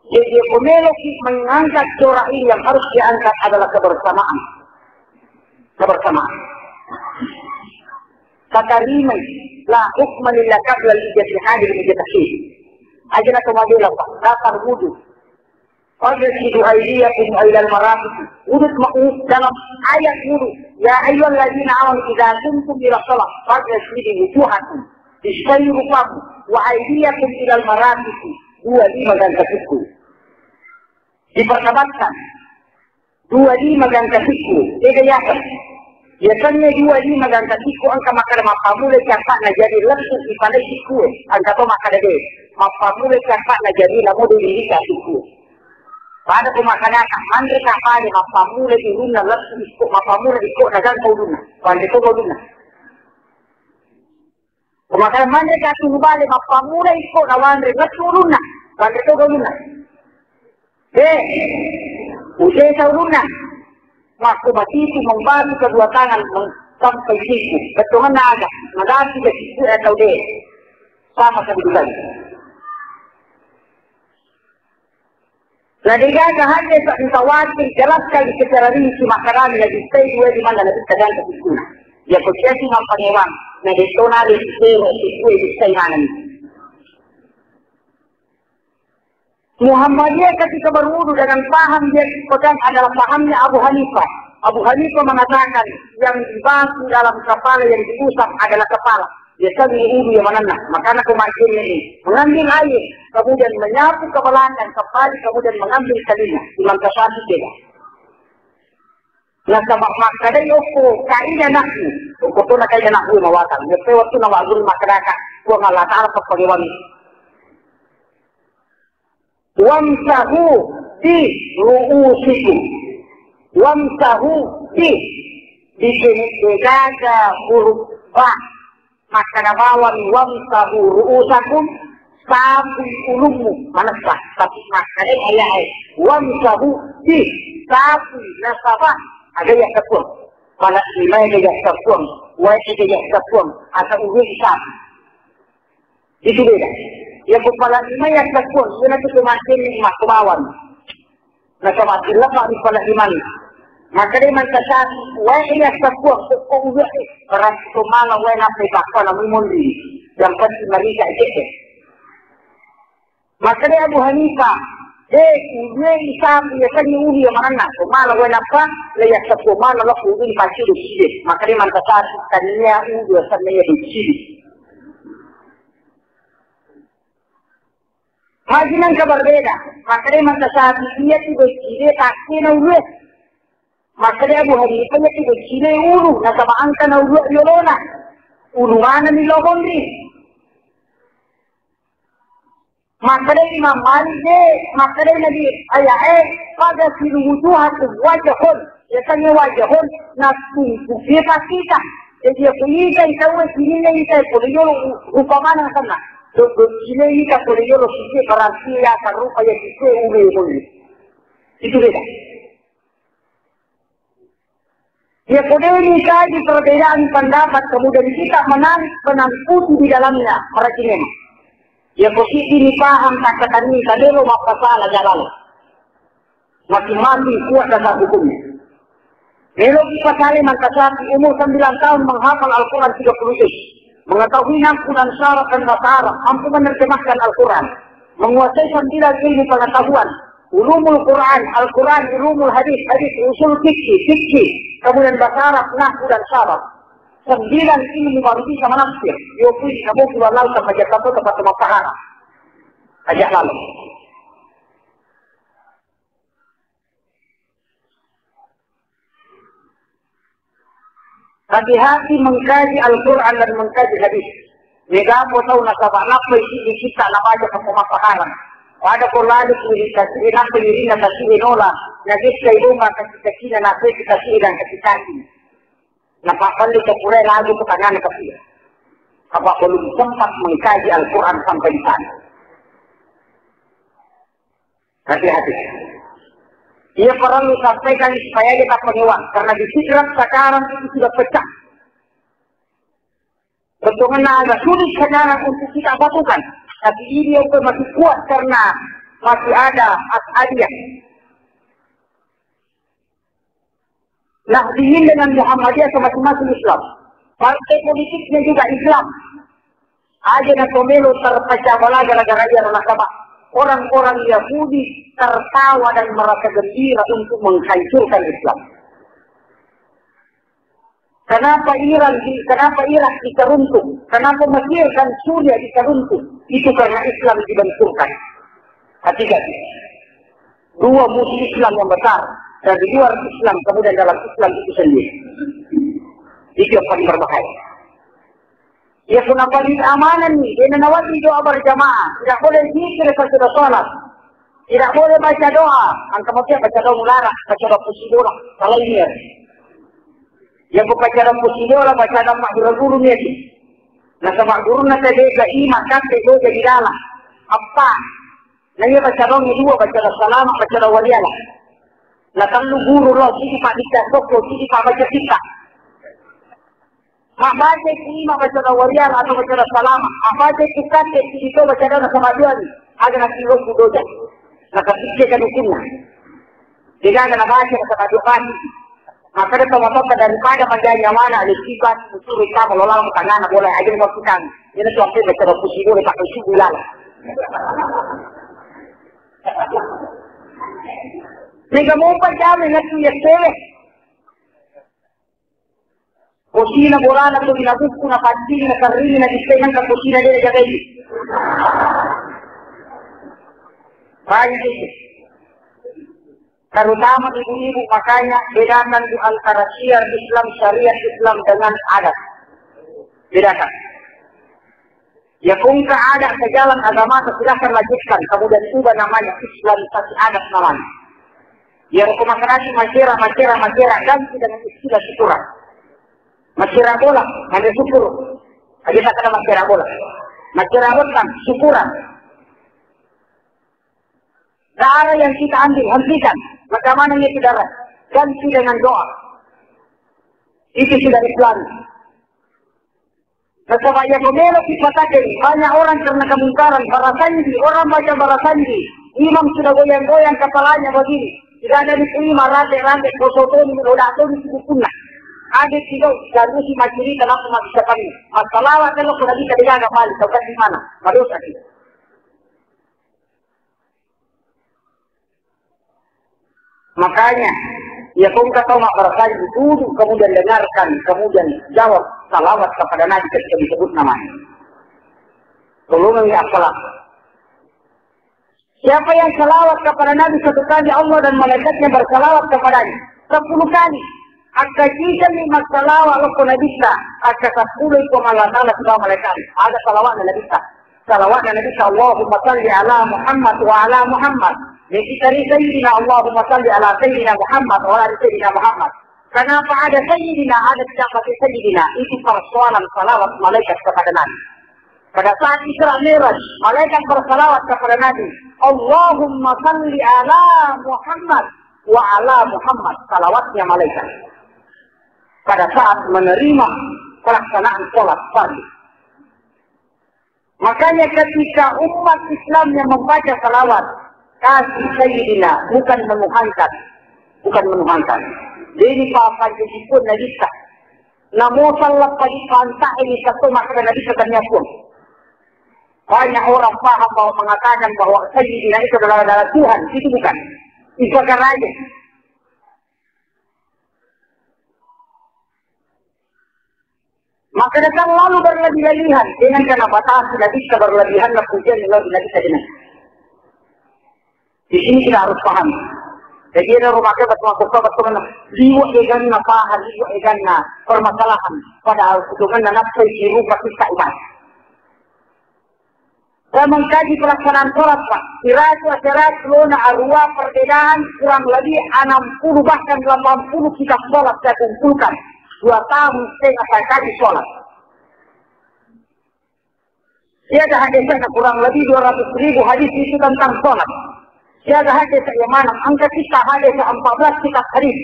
Jadi, ko meloki mengangkat corak ini, yang harus diangkat adalah kebersamaan. Kebersamaan. Tatarimai, la hukma lillah qabla al-ijtihadi lil mujtahid. Aja na to mabela, Pak. Dasar wudu. Faghsilu aydiyakum ilal marafiq. Wudu ma-, u-, dalam ayat wudu. Ya ayyuhalladzina amanu idza qumtum ila shalah faghsilu wujuhakum. Bisai rupaku wa aidiyakum ilal marafiqi, dua lima gangka sikku. Diperdebatkan dua lima gangka sikku, ega yaseng. Yasengnge dua lima gangka sikku engka makkeda mappammula cappa'na jadi lettu ipalai sikku e, engka to makkeda de, mappammula cappa'na jadi lamo de lilika sikku. Pada ko makkeda ka manre ka pale mappammula irunna lettu ikko, mappammula ikko na gangka ulunna, panre to ulunna. Ko makkeda manre ka tunu bale, mappammula ikko nawanre, lettu ulunna, wanre to ulunna. Eh, usesa ulunna. Makko matitu membatu kedua tangan meng-, sampai siku. Bettuanna aga, magati ke siku atau de. Sama kedudukan. Na degaga hanya sa-, mutawatir, jelaskan secara rinci makkarami na bissai dua di mana na bisa gangka sikuna. Ya ko sia si mappangewang, na detto na de sero sikue bissai maneng. Muhammadiyah ketika berwudu dengan paham dia pegang adalah pahamnya Abu Hanifah. Abu Hanifah mengatakan yang dibasuh dalam kepala, yang diusap adalah kepala. Biasanya wudu yang manenna. Makana ko majjenne ni, mengambil air, kemudian menyapu ke belakang, kembali, kemudian mengambil telinga. Imam Syafi'i beda. Nasaba makkedai okko kaina anakku, okko tona kaina anakku mawatang. Nyeppe wettu na magguru makkedaka, Puang Allah Ta'ala pappagewangi. Wamsahu bi ru'usikum. Wamsahu bi, di sini degaga huruf ba. Makkeda bawang, "Wamsahu ru'usakum," sapui ulummu, manessa. Tapi makkeda ayat e, "Wamsahu bi," sapui nasaba, aga yassappuang. Pala lima e ga yassappuang, wae e ga yassappuang, asa uwe sapu. Itu beda. Ya ko pala lima e yassappuang, iyanatu ko makkeda makko bawang. Nasaba makkeda ri pala lima e. Makkeda Imam Syafi'i, wae iya sappuang, pokok uwe, berarti to mala wae nappa ipakko na mumonri. Yang penting marika cedde. Makkeda Abu Hanifah, de, uwe isapu iya kan ulu iya manenna. To mala wae nappa, le iya sappuang mala lo uwe pasti de side. Makkeda Imam Syafi'i, tania uwe sanna iya de side. Haji nengka berbeda. Makkeda Imam Syafi'i, iyatu doccide takkena ulué. Makkeda Abu Hanifah, iyatu doccide ulu, nasaba engkana ulu yolona. Ulu manenni lo monri. Makkeda Imam Malik, de, makkeda Nabi, ayae, "Faghsilu wujuhakum," wajhun. Yasengnge wajhun, nattungkuki pakkita. Jadi, iya ko itai tauwe sininna itai pole yolo, rupa maneng asenna. Do-, doccine ita pole yolo sisi, berarti iya sarupa iya sisi ulu yolo. Itu beda. Iya ko deni kaji perbedaan pendapat, kemudian kita menang, menangkuti di dalamnya, meracingnya. Iya ko siddi ni paham, takkatanni, kadero mappasala jalan. Masing-masing kuat dasar hukumnya. Meloki pasale Imam Syafi'i, umur sembilan tahun menghafal Al-Quran tiga puluh juz. Mengetahui nahwu dan saraf dan bahasa Arab, mampu menerjemahkan Al-Quran. Menguasai sembilan ilmu pengetahuan, ulumul Quran, Al-Quran, ulumul hadis, hadis, usul fikih, fikih, kemudian bahasa Arab, nahwu dan saraf. Sembilan ilmu baru bisa menafsir. Yo kui kamu keluar laut sama jatuh tempat tempat sahara. Ajak lalu. Hati-hati mengkaji Al-Quran dan mengkaji hadis. Mega po tau nasaba nappai siddi kitta nabaca ko mappahalang. Pada ko lali ku ri kasi, nappai rinna kasi nola, nagessai domba kasi-kasina, nappai kasi dan kasi-kasi. Napappalle ke pura lagu ke tangan kasi. Apa belum sempat mengkaji Al-Quran sampai di sana. Hati-hati. Ia perlu sampaikan supaya kita penguat karena di Sidrap sekarang itu sudah pecah. Betulnya agak sulit sekarang untuk kita batukan, tapi ini yang masih kuat karena masih ada As'adiyah. Nahdiyin dengan Muhammadiyah sama-sama Islam. Partai politiknya juga Islam. Aja na tomelo terpecah belah gara-gara dia nasaba orang-orang Yahudi tertawa dan merasa gembira untuk menghancurkan Islam. Kenapa Iran di, kenapa Irak bisa runtuh? Kenapa Mesir dan Suriah bisa runtuh? Itu karena Islam dibenturkan. Hati-hati. Dua musuh Islam yang besar, dari luar Islam, kemudian dalam Islam itu sendiri. Itu yang paling berbahaya. Ya, kuna bagi keamanan nih, dia nawati doa berjamaah, tidak boleh zikir sesudah sholat, tidak boleh baca doa, angka mati baca doa mulara, baca doa pusi bola, salah ini ya. Yang baca doa pusi bola, baca doa mak guru-guru nih. Nah, sama guru nanti dia ke imak, kate, dia jadi dalam. Apa? Nah, iya baca doang dua, baca doang salama, baca doang waliala. Nah, tellu guru lo, sidi pak dikta soko, sidi pak baca kita. Mak baca itu lima, baca doang waliala atau baca doang salama. Mak baca itu kate, sidi to baca doang sama dua ni. Ada nasi lo kudoja. Nah, kasih dia kan hukumnya. Degaga nabaca, nabaca doa. Makkeda tomatoatta, daripada majaji awana, ale sibat, usuru tama, lo laleng tangana, bola aja mo tukang. Ina tu ampe baca doa pusi bola, pakai subuh lala. Mega mopa jame ngatu ya sewe. Posina bolana tu dina bukku na paccing na sarringi na dissai nangka posina de jagai. Banyak itu. Terutama ibu-ibu, makanya bedakan di antara syiar Islam, syariat Islam dengan adat. Bedakan. Ya, kungka adat ke jalan agama, silahkan lanjutkan. Kemudian ubah namanya Islam, tapi adat namanya. Ya, hukum masyarakat, masyarakat, masyarakat, masyarakat, ganti dengan istilah syukuran. Masyarakat bola, hanya syukur. Aja tak kena masyarakat bola. Masyarakat bola, syukuran. Darah yang kita ambil, hentikan. Bagaimana itu darah? Ganti dengan doa. Itu sudah Islam. Nasaba iya ko melo ki patakeng, banyak orang karena kemungkaran, barasanji, orang baca barasanji, imam sudah goyang-goyang kepalanya begini, tidak ada diterima, rantai-rantai, kosong toni, roda toni, bukunna. Ada tiga, dan usi maciri, kenapa masih seperti ini? Masalah kalau sudah bisa dijaga balik, kau kasih mana? Madosa kita. Makanya, ya kau engka tau mabbarasanji, duduk, kemudian dengarkan, kemudian jawab salawat kepada Nabi ketika disebut namanya. Tolongi apalah. Siapa yang salawat kepada Nabi satu kali, Allah dan malaikatnya bersalawat kepadanya sepuluh kali. Akka cicani massalawa lokko Nabitta, akka seppulo i Puang Allah Ta'ala sibawa malaikat. Ada salawatna Nabitta. Salawatna Nabitta, Allahumma salli ala Muhammad wa ala Muhammad. Jadi dari Sayyidina, Allahumma salli ala Sayyidina Muhammad wa ala Sayyidina Muhammad. Kenapa ada Sayyidina, ada tidak pakai Sayyidina? Itu persoalan salawat malaikat kepada Nabi. Pada saat Isra Mi'raj, malaikat bersalawat kepada Nabi. Allahumma salli ala Muhammad wa ala Muhammad. Salawatnya malaikat. Pada saat menerima pelaksanaan sholat fardu. Makanya ketika umat Islam yang membaca salawat, kasih Sayyidina, bukan menuhankan. Bukan menuhankan. Jadi apa yang disebut Nabi kita? Namo salap padi pantai ini satu maka Nabi kita pun. Banyak orang paham bahwa mengatakan bahwa Sayyidina itu adalah, adalah Tuhan. Itu bukan. Itu aja. Maka datang lalu berlebih-lebihan dengan kena batasi Nabi kita berlebihan dan pujian lalu Nabi kita dengan. Di sini kita harus paham. Jadi, ero rumah ke betul aku kau betul mana? Liwa eganna paha, liwa eganna permasalahan. Padahal sebenarnya nafsu sirupa kita umat. Saya mengkaji pelaksanaan sholat, Pak. Kira-kira lona arua perbedaan kurang lebih enam puluh bahkan delapan puluh kitab sholat saya kumpulkan. Dua tahun setengah saya kaji sholat. Tiada hadisnya kurang lebih dua ratus ribu hadis itu tentang sholat. Tiada hadis yang mana angka kita hadis empat belas kitab hadis.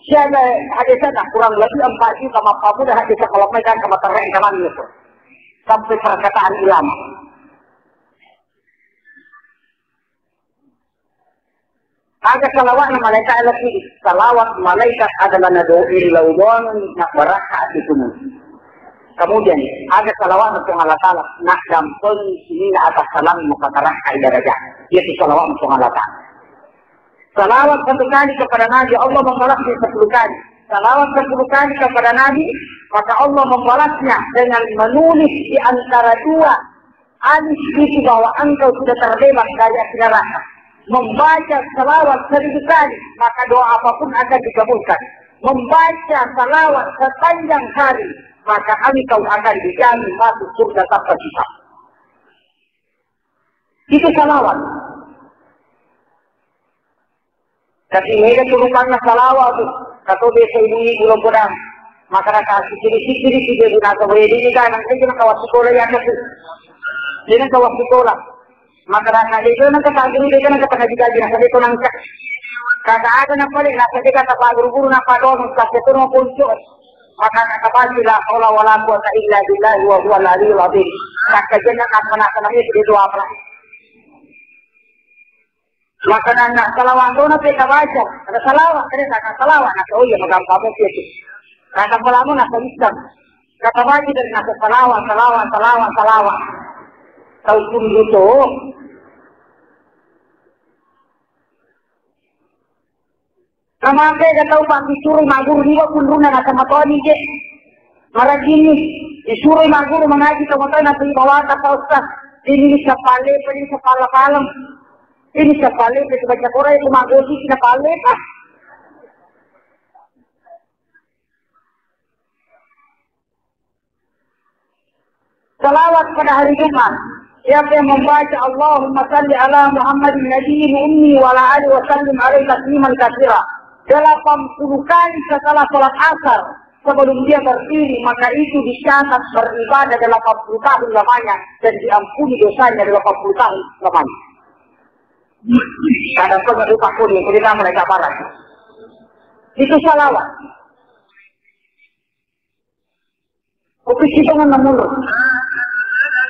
Tiada hadisnya kurang lebih empat juta mappamuda hadis kalau mereka sama tereng kaman itu. Sampai perkataan ulama. Aga salawatna malaikat lagi. Salawat malaikat adalah nado iri laudon na barakka ati kumu. Kemudian aga salawat Puang Allah Ta'ala na dampeng sinina atas salam maka barakka darajat. Yaitu salawat Puang Allah Ta'ala. Salawat satu kali kepada Nabi, Allah membalasnya sepuluh kali. Salawat sepuluh kali kepada Nabi, maka Allah membalasnya dengan menulis di antara dua alif itu bahwa engkau sudah terbebas dari api neraka. Membaca salawat seribu kali, maka doa apapun akan dikabulkan. Membaca salawat sepanjang hari, maka engkau akan dijamin masuk surga tanpa hisab. Itu salawat. Tapi mega turukanna salawat tu. Kato biasa ibu-ibu lo podang. Maka naka sikiri-sikiri si ibu naka wede ni kan, nang kena kawas sekolah ya tu. Kena kawas sekolah. Maka naka dia kena kata guru, dia kena kata ngaji-ngaji, naka dia kena angkat. Kata ada nak balik, naka dia kata pak guru-guru, naka doang, naka dia kena ponco. Maka naka pasti la haula wala quwwata illa billah wa huwal aliyul azim. Maka jangan apa nak kena itu dia doa apa. Maka nana salawat dona pe kabaca. Ada salawat, ada kata salawat, naka oh iya magampang itu. Kata pelamu naka islam. Kata baca dari naka salawat, salawat, salawat, salawat. Tahu pun gitu. Namake ga tau pakkicurui magguru liwa kunrunna nasamatoni je. Marajini, disuroi magguru mangaji tau matau nasui bawata pa ustaz. Ini sappalepa, ini sappala-paleng. Ini sappalepa, baca Quran itu maggosi na pallepa. Salawat pada hari Jumat. Siapa yang membaca Allahumma salli ala Muhammadin nabiyil ummi wa ala alihi wa sallim alaihi tasliman katsira delapan puluh kali setelah salat asar, sebelum dia berdiri, maka itu dicatat beribadah delapan puluh tahun lamanya dan diampuni dosanya delapan puluh tahun lamanya. Kadang pun lupa pun yang kita mereka barat. Itu salawat. Kupikir dengan menurut.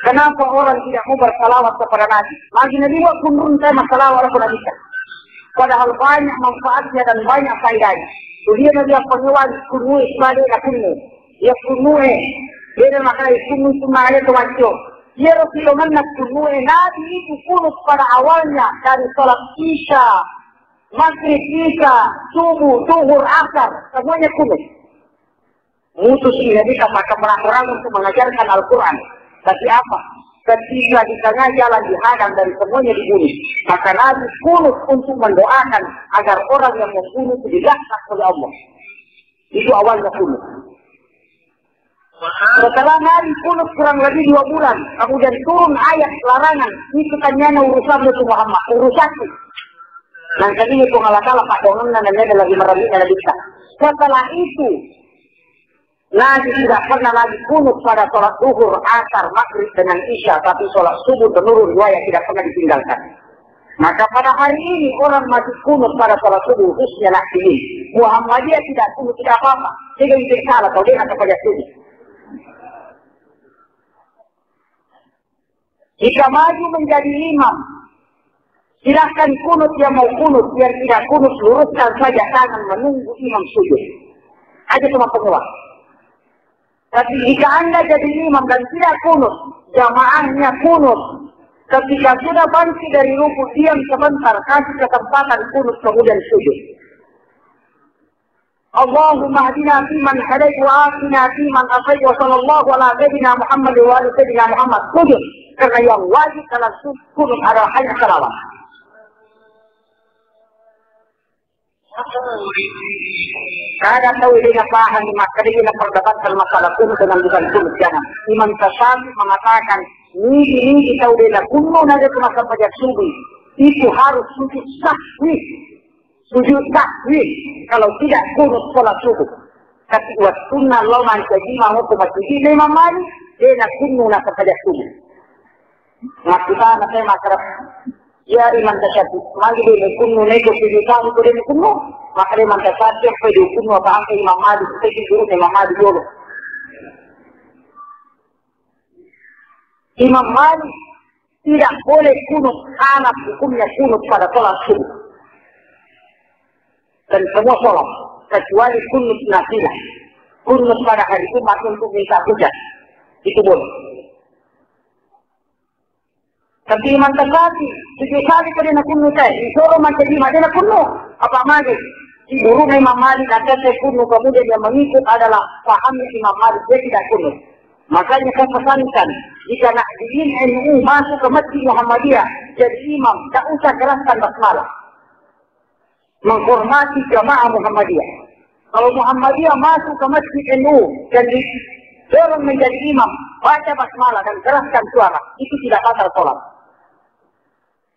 Kenapa orang tidak mau bersalawat kepada Nabi? Lagi Nabi wa kunrun saya masalah walaupun Nabi. Padahal banyak manfaatnya dan banyak faedahnya. Kemudian Nabi apa ngewan kunrun sebagai kunrun. Ya kunrun eh. Dia maka kunrun itu mana itu wajib. Ya Rasulullah mana kunrun eh. Nabi itu kunut pada awalnya dari salat Isya, Maghrib, Isya, Subuh, Zuhur, Asar. Semuanya kunut. Mutus ini kita pakai orang untuk mengajarkan Al-Quran. Tapi apa? Ketika di tengah jalan dihadang dan semuanya dibunuh. Maka Nabi kunut untuk mendoakan agar orang yang membunuh itu dilaknat oleh Allah. Itu awalnya kunut. Setelah Nabi kunut kurang lebih dua bulan, kemudian turun ayat larangan. Itu tanyana urusanmu tu Muhammad, urusanku. Nang tadi itu Allah Ta'ala pak dongenna nanya lagi meremik Nabi kita. Setelah itu Nabi tidak pernah lagi kunut pada sholat duhur, asar, maghrib, dengan isya, tapi sholat subuh menurun riwayat tidak pernah ditinggalkan. Maka pada hari ini orang masih kunut pada sholat subuh, khususnya Nahdliyin. Muhammadiyah tidak kunut, tidak apa-apa. Tidak, tidak salah, kalau dia kata pada subuh. Jika maju menjadi imam, silahkan kunut yang mau kunut, yang tidak kunut luruskan saja tangan menunggu imam sujud. Aja cuma penguat. Tapi jika Anda jadi imam dan tidak kunut, jamaahnya kunut, ketika sudah bangkit dari ruku, diam sebentar, kasih kesempatan kunut kemudian sujud. Allahumma hdina fiman hadait wa afina fiman afait wa sallallahu ala sayyidina Muhammad wa ala sayyidina Muhammad. Sujud. Karena yang wajib dalam sujud kunut adalah hanya salawat. Kada tau de' napahang makkeda de' naperdapatkan masalah kunut dengan bukan kunut, jangan. Imam Tasyafi mengatakan, nigi-nigi tau de' nakunut na de' masampajang subuh, itu harus sujud sahwi. Sujud sahwi kalau tidak kunut sholat subuh. Tapi wattunna lao mancaji imam ko masigi, Imam Malik de' nakunut na masampajang subuh. Makkutana saya makkeda, ya Imam Tasyafi, magi de' nakunut, neko sujud sahwi ko de' nakunut? Makkeda Imam Tasyafi, apa de' kunut apa angka Imam Malik, saya guru Imam Malik dulu. Imam Malik tidak boleh kunut, haram hukumnya kunut pada sholat subuh. Dan semua sholat, kecuali kunut nafilah. Kunut pada hari Jumat untuk minta hujan. Itu boleh. Tapi Imam Tasyafi, sujud sahwi ko de' nakunut teh, disuruh mancaji imam de' nakunut. Apa magi? Di guru Imam Malik, kata saya kunut, kemudian yang mengikut adalah pahamnya Imam Malik, dia tidak kunut. Makanya saya pesankan, jika Nahdliyin N U masuk ke Masjid Muhammadiyah jadi imam, tak usah keraskan basmalah. Menghormati jamaah Muhammadiyah. Kalau Muhammadiyah masuk ke Masjid N U dan didorong menjadi imam, baca basmalah dan keraskan suara, itu tidak batal sholat.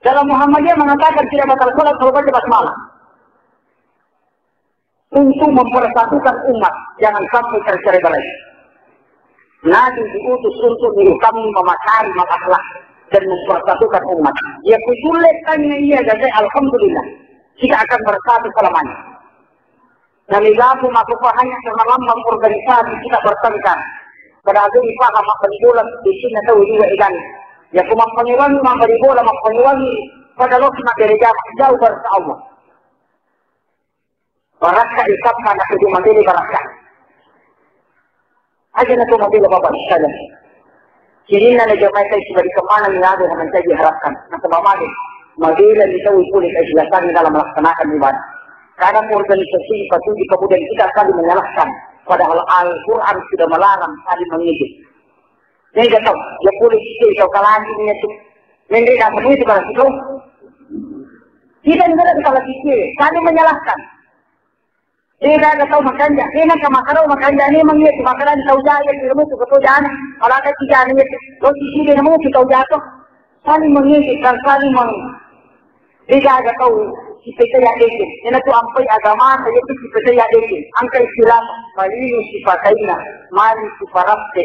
Dalam Muhammadiyah mengatakan tidak batal sholat kalau baca basmalah. Untuk mempersatukan umat, jangan sampai tercerai-berai. Nabi diutus untuk menyatukan, memakari, mengakhlak, dan mempersatukan umat. Ya, kusulit tanya iya, jadi alhamdulillah, kita akan bersatu selamanya. Kami gabung aku hanya karena lambang organisasi kita bertengkar. Padahal ini paham apa di bola di sini tahu juga ikan. Ya, aku mau pengiwan, mau di bola, mau pengiwan, pada lo cuma dari jauh, jauh dari Allah. Barakka isappa na tuju mabele barakka. Aja na tu mabele bapak sekalian. Sininna na jamaah kai sibali kemana ni ado na mancaji harapkan. Nasaba mage, mabele ni tau pole kaikhlasang dalam melaksanakan ibadah. Kadang organisasi patuju kemudian kita saling menyalahkan. Padahal Al-Quran sudah melarang saling mengejek. Mega tau, ya pole kike tau kalaki nia tu. Mende dah semua itu kalau situ. Kita negara kita lagi kike, saling menyalahkan. Mega ada tau makanja, mega ka makarau makanja ni mangi tu makanan tau jaya tu, tu tau jana. Kalau ada tiga ni tu, lo sisi dia nemu tu tau jatuh. Saling mengejek dan saling meng-, Degaga tau sipetaya deke. Ena tu ampai agama saya tu sipetaya deke. Angka istilah malilu sipakaina, mali siparatte.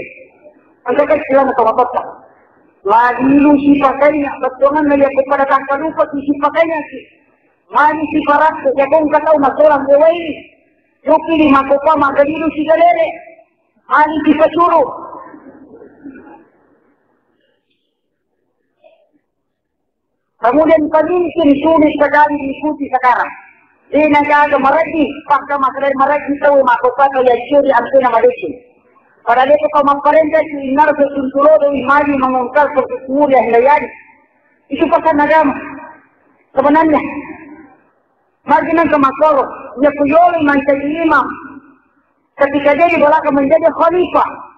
Angka ka istilah na tau matotta. Malilu sipakaina, bettuangan na yakko pada tangkalupa si sipakaina si. Mali siparatte, yakko engka tau masolang ewaini. Yopi di makopa magalilu sigalere. Mali sipasuru. Kemudian pemimpin sulit sekali diikuti sekarang. Dena gaga maraji, pakka masalai maraji tau makkokka yaccuri ampena madeceng. Pada depa mapparenta si innaro sesuntulodo imali mengongkar sesuatu yang dayani. Itu pesan agama. Sebenarnya. Magi nangka makkoro, iya ku yolo mancaji imam. Ketika dia dibolehkan menjadi khalifah.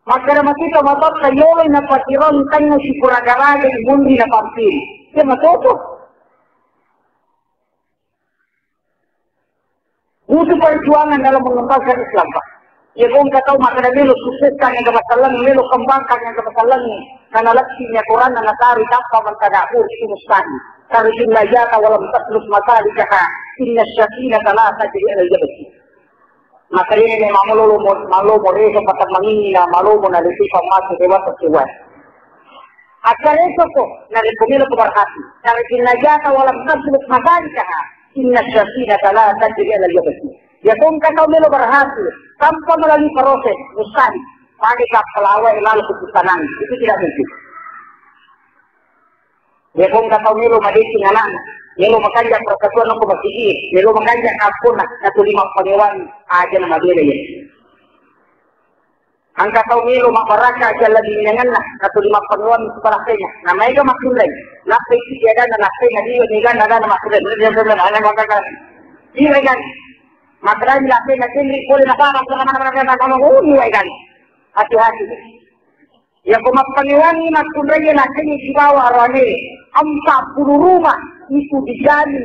Makkeda makita matotta yoloi napatirontangnga sipuraga-raga imunri napampiri. Iya matoto. Butuh perjuangan dalam mengembangkan Islam, Pak. Iya, kong katau makkeda melo sukseskan yang kepasallang, melo kembangkan yang kepasallang. Karena leppinya Quran, nana taru tanpa mentadabur itu mustahil. Tarjun najata walam tasluk masalikaha. Inna syakinata la tajri al yabki. Makkedani melo malomo, malomo reso patammanginna, malomo nalisipa matu dewasa siwan. Akkaresoko, narekko melo ko berhasil. Tarjun najata walam tasluk masalikaha. Inna syakinata la tajri ala yabki. Ya kongka tau melo berhasil tanpa melalui proses, mustahil. Pada kapal awal lalu keputusan itu tidak mungkin. Iya kongka tau melo madeceng anakna, melo makanja persatuan ko masigi, melo makanja kamponna, natuli mappangewangi, aja na mabela iya. Angka tau melo mabbarakka jalla di minanganna, natuli mappangewangi siparakkena, na maega makkunrai, nappa iki adanna nappai na liwe meganna adanna makkunrai, iya kan, makkunrai, nappai na tenri pole na sana, hati-hati. Yako mappangewangi makkunrai nakengngi sibawa aroane, empat puluh rumah itu dijamin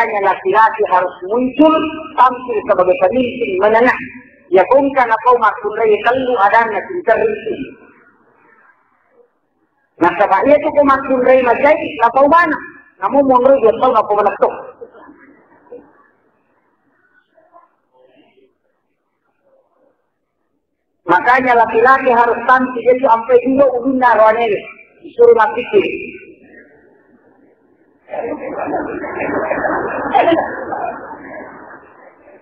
Makanya laki-laki harus muncul, tampil sebagai pemimpin menengah. Ya kongka napau makkunrai tellu adanna cinta rinci. Nasaba iya tu ko makkunrai majai napau mana. Namu monro dua tahun napau mana tu. Makanya laki-laki harus tampil itu sampai dua ulunna roanewe. Disuruh mappikir.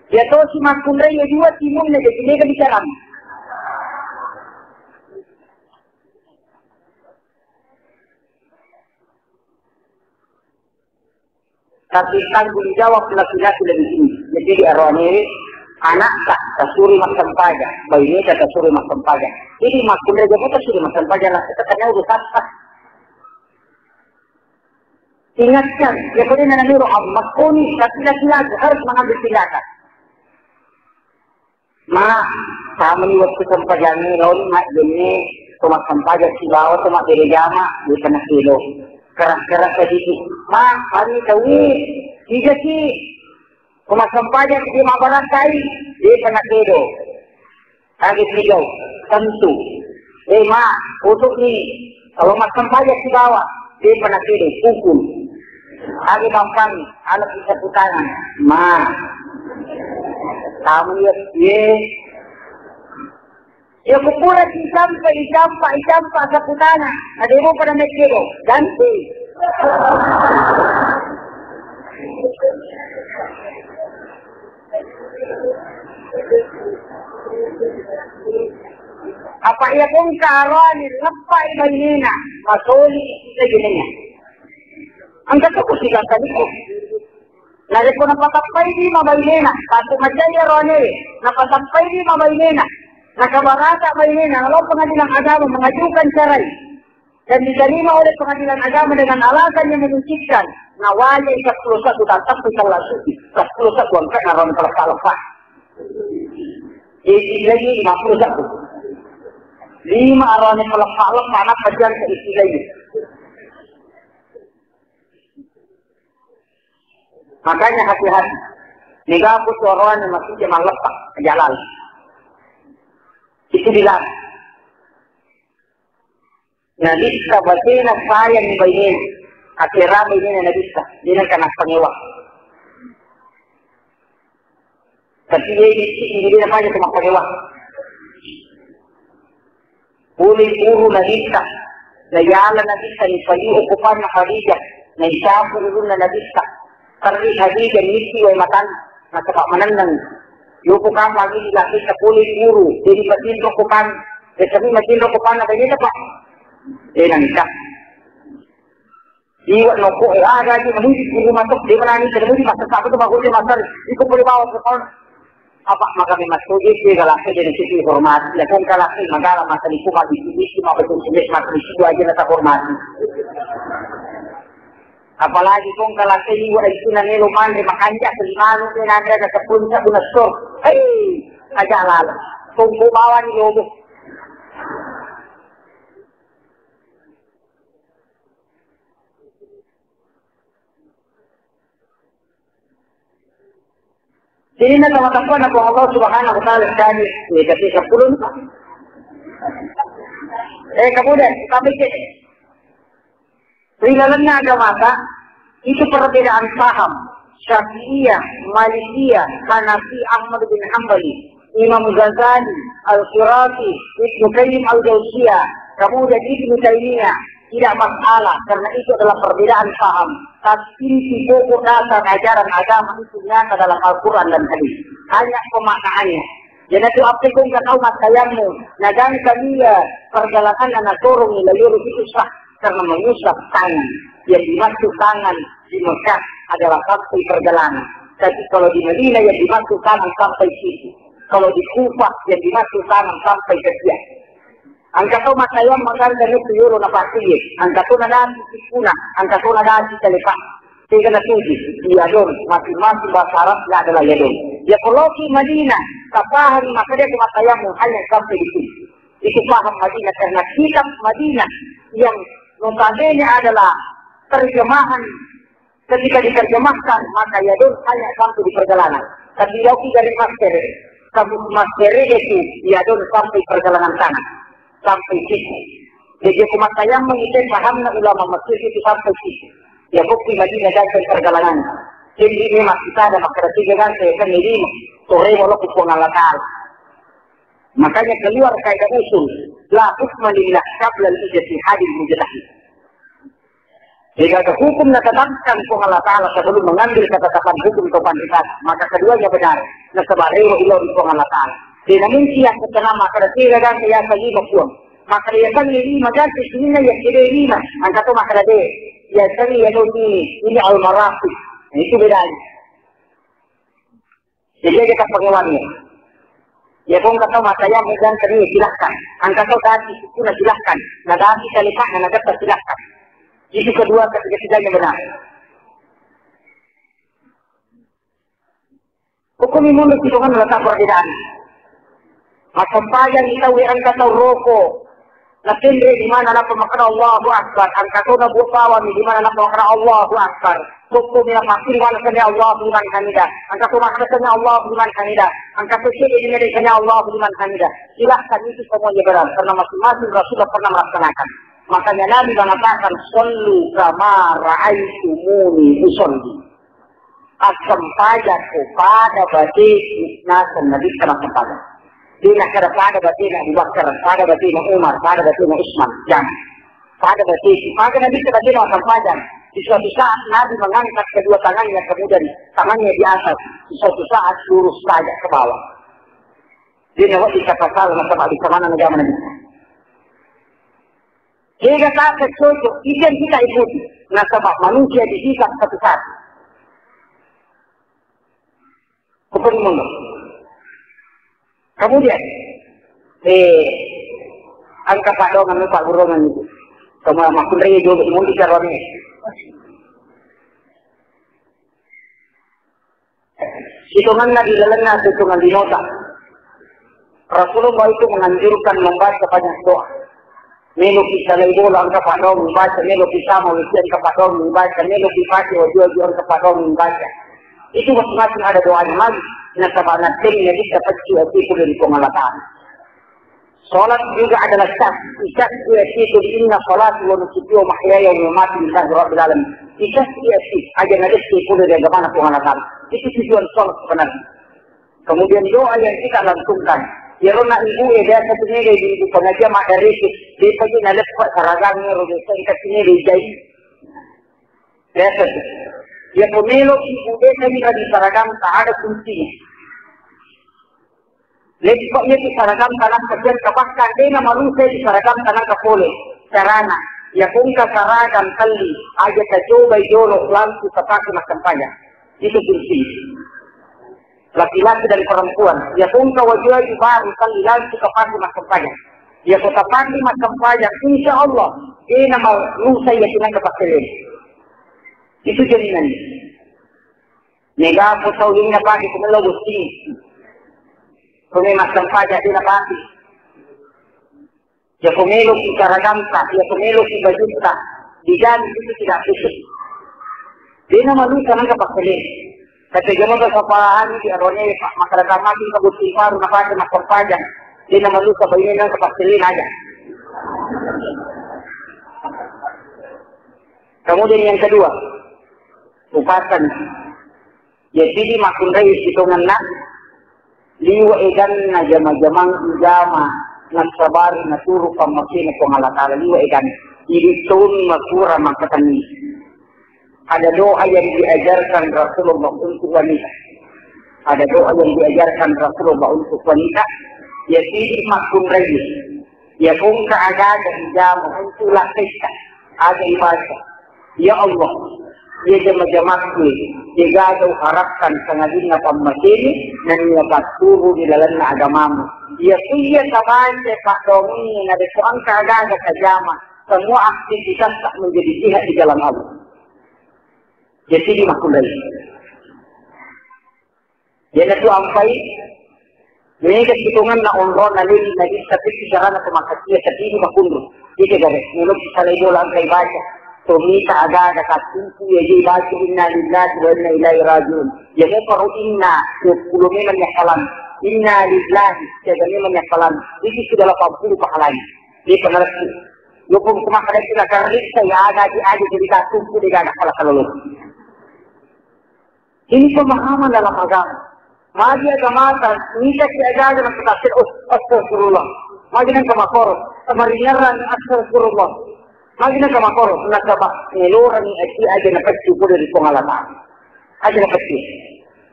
Ya tosi makkunrai ya dua timunna jadi mega bicara. Tapi tanggung jawab laki-laki lebih tinggi. Jadi aroane anak tak tasuri masampaja, baine tak tasuri masampaja. Jadi makkunrai jago tasuri masampaja lah. Kita tanya urusan tak. Ingatkan, ya kau ini nanti roh amat kau ni, tapi laki-laki harus mengambil tindakan. Ma, samani wettu sempajangnge laoni majjenne to massempaja sibawa to mabbere jama, depa nakedo. Keras-keras sedikit. Ma, kami taui, tigaki. To massempaja dia mabbarakkai, depa nakedo. Kage tigau, tentu. Eh, ma, untuk ni, kalau massempaja sibawa, depa nakedo, pukul. Agi bapang, ala kita putangan. Ma. Kamu ya, ye. Ya kupura dicampa, dicampa, dicampa sapu tanah. Ada yang pada naik kilo. Ganti. Apa iya kongka aroani leppai bainena, masoli kita jenenga. Engka to kusigattaliku. Narekko napatappai lima bainena, patu majai aroane, napatappai lima bainena, nakabarata bainena, nalo pengadilan agama mengajukan cerai. Dan diterima oleh Pengadilan Agama dengan alasan yang memungkinkan. Nawajai seppulo sabbu, tatappi sallang suci, seppulo sabbu angka narang peleppa-leppa. Jadi lagi lima puluh satu. Lima arane peleppa-leppa, anak pajan ke isi lagi. Makanya hati-hati. Niga aku suaranya masih dia maleppa jalan. Itu bilang. Nabissa batena sayang bainena. Akhirnya bainena Nabissa. Dia nak kena pengewa. Tapi dia ini, ini dia apa aja cuma pengewa. Pole puru Nabissa, nayala Nabissa, nipaliu okkopanna Khadijah, naicapu ulunna Nabissa. Terri Khadijah nisi wae matanna, nasaba manenneng. Yoko kang magi laketta pole puru, jadi matinro okkopanna. Biasanya matinro okkopanna baineta, Pak. Eh, nangka. Iwa noko, eh, aga aja namuji guru matok, de manani namuji matok, apa tu bagus dia master. Iko boleh bawa ke tahun. Apa maka memang soje sih galak aja dari sisi hormat. Ya kan galak sih magala masa di kuma di sini cuma betul sih masa di situ aja nata hormati. Apalagi kong galak sih iwa itu nang elo mande makanja ke limanu ke nanda ke sepuluh sabun sor. Hei, aja lala. Tunggu bawah ni lobo. Jadi, na tama-tama na Allah Subhanahu wa Ta'ala sekali, ya, tapi sepuluh. Eh, kemudian, tapi ke, ri lalenna agamata, itu perbedaan paham. Syafi'iyah, Malikiyah, Hanafi, Ahmad bin Hambali, Imam Ghazali, Al-Qurati, Ibnu Qayyim Al-Jauziyah, kemudian Ibnu Taimiyah, tidak masalah, karena itu adalah perbedaan paham. Tapi inti pokok dasar ajaran agama itu nyata dalam Al-Quran dan Hadis. Hanya pemaknaannya. Jadi itu apa itu nggak tahu matayammu. Nah, dan kami ya perjalanan anak turun nilai itu sah karena mengusap tangan. Yang dimaksud tangan di Mekah adalah sampai perjalanan. Tapi kalau di Madinah yang dimaksud tangan sampai situ. Kalau di Kufah yang dimaksud tangan sampai ke siang. Engka to matayang maganda ni tu yolo na pasti ye. Engka to nadati sikuna, engka to nadati talepa. Tega na tuju, iya don, masing-masing bahasa Arab ya adalah ya don. Ya kalau ki Madinah, tapahan maka dia matayang hanya sampai di sini. Itu paham Madinah karena kitab Madinah yang notabene adalah terjemahan Ketika diterjemahkan, maka yadon hanya sampai di perjalanan. Tapi yau ki dari masker, kamu masker itu yadon sampai perjalanan tanah, sampai situ. Jadi aku matayang mengikuti pahamnya ulama Mesir itu sampai situ. Ya bukti Madinah dan perjalanan. Jadi memang kita ada masker tiga kan saya kan ini sore walau Puang Allah Ta'ala. Makanya keluar kaidah usul la hukma lillah qabla al-ijtihadil mujtahid. Tidak ada hukum natetapkan Puang Allah Ta'ala sebelum mengambil ketetapan hukum atau pandikat, maka keduanya benar. Nasaba rewa ilo ri Puang Allah Ta'ala. Tidak mungkin yang pertama maka tidak ada yang saya lima puang. Maka dia kan lima ganti sininya ya tidak lima. Angkat tu maka dia. Ya sering ya ini, ini al-marasik. Nah, itu bedanya. Jadi aja tak pengewannya. Ya kong kata mata yang megang tadi silahkan. Angkat kau tadi sikuna silahkan. Nah tadi kali pak nah kata silahkan. Itu kedua ketiga tiganya benar. Hukum imun itu kan letak perbedaan. Masampajang kita we angkat tau rokok. Nakenre di mana napa makkeda Allahu Akbar, angka tona buah bawang di mana napa makkeda Allahu Akbar. Bokko mi napakku di mana sami Allahu liman hamidah. Angka to makkeda sami Allahu liman hamidah. Angka to cede di mana sami Allahu liman hamidah. Silahkan itu semuanya benar karena masing-masing Rasulullah pernah melaksanakan. Makanya Nabi mengatakan, "Sallu kama ra'aitumuni usolli." Assempajako pada bateku naseng Nabitta massempajang. Dena kada pada batena Abu Bakar, pada batena Umar, pada batena Usman. Jangan. Pada bateku. Maka Nabitta batena massempajang. Di suatu saat Nabi mengangkat kedua tangannya kemudian tangannya di atas. Di suatu saat lurus saja ke bawah. Dena waktu kita pasal nasaba di mana negara Nabi. Jika tak cocok, itu yang kita ikuti. Nasaba manusia dihisab satu-satu. Hukum mundur. Kemudian, eh, angka padongan, pak burongan itu. Sama makkunrai joge mundi carane. Hitunganna di lalenna hitungan dinota. Rasulullah itu menganjurkan membaca banyak doa. Melo ki salai bola engka paddoang baca, melo ki sama wisi engka paddoang baca, melo ki pake waju-waju engka paddoang baca. Itu masing-masing ada doanya lagi. Nasaba natteni Nabitta pacci ati pole ri Puang Allah Ta'ala. Salat juga adalah syah. Isyah iya itu inna salati wa nusuki wa mahyaya wa mamati lillahi rabbil alamin. Isyah iya itu aja nadessi pole ri agamana Puang Allah Ta'ala. Itu tujuan salat sebenarnya. Kemudian doa yang kita langsungkan. Iyaro na ibu e biasa tu mega ibu pengajian maddarisi, depa ji naleppa saragang ro biasa engka tu mega jai. Biasa tu. Ya pemelo ibu desa ni di saragang tak ada kuncinya. Leppa iya tu saragang tanang kasihan kabakka dena malusa di saragang tanang kapole. Carana, ya kongka saragang kalli, aja tacobai jolo langsung tapake massempajang. Itu kunci. Laki-laki dan perempuan. Ya kongka waju-waju baru kalli langsung kapake massempajang. Ya ko tapake massempajang, insya Allah, dena malusa iya tinang kapakkeleng. Itu jaminan. Mega ko tau ini napake ko melo bosting. Ko me massempajang dena pake. Ya ko melo ki saragamta, ya ko melo ki bajutta, dijamin itu tidak kusut. Dena malusa nangka pakkele. Kata jama ke kapalahani di arone Pak masyarakat mati ke bukti baru napake massempajang. Dena malusa baine nangka pakkele aja. Kemudian yang kedua, upasan. Jadi makkunrai sitongenna liwa eganna jama-jamang ijama nassabari naturu pammakena Puang Allah Ta'ala liwa eganna. Idi toni makura makatanni. Ada doa yang diajarkan Rasulullah untuk wanita. Ada doa yang diajarkan Rasulullah untuk wanita. Ya sidi makkunrai. Ya kongka aga-aga ijama untuk lakkesta. Aga ibaca. Ya Allah, iya jama-jamakku, iya gaga uharapkan sangadinna pammakeni, nennia patturu di lalenna agamamu. Iya kuya tabaca paddoangengnge nadeso engka aga-aga tajama, semua aktivitas tak menjadi jihad di jalan Allah. Jadi makkunrai. Iyanatu ampai mega sitongenna onronna leli Nabitta pekki carana to makkatia sadini makunru. Ike gare, melo ki salai bola engkai baca. To mita aga-aga kattumpu iya je baca inna lillahi wa inna ilaihi rajiun. Ya moparo inna dua puluh memang yakkalan. Inna lillahi tiga memang yakkalan. Itu sudah delapan puluh pahalanya. Dia pengerti. Lupung kumakkada itu nakarriksa ya aga aja jadi kattumpu de gaga kala kalolo. Ini pemahaman dalam agama. Magi agamata, mita ki aga-aga na kutafsir, oh, astagfirullah. Magi nang kamakoro, kamaringerang, astagfirullah. Magi nang kamakoro, nasaba ngelorangi aji aja na paccu pole ri Puang Allah Ta'ala. Aja na paccu.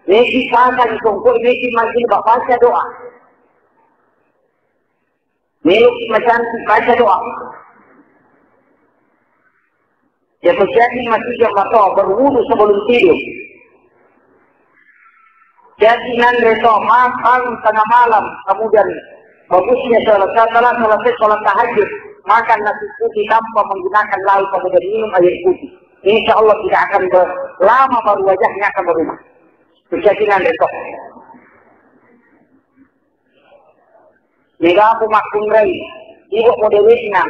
Neki pasang songko, neki magi baca doa. Meloki macantik baca doa. Ya, terjadi masih jam atau berwudu sebelum tidur. Jadi nanre to makan tengah malam, kemudian bagusnya salat, setelah selesai salat tahajud, makan nasi putih tanpa menggunakan lauk, kemudian minum air putih. Insya Allah tidak akan ber-, lama baru wajahnya akan berubah. Terjadi nanre to. Mega aku makkunrai, ibu modelekna.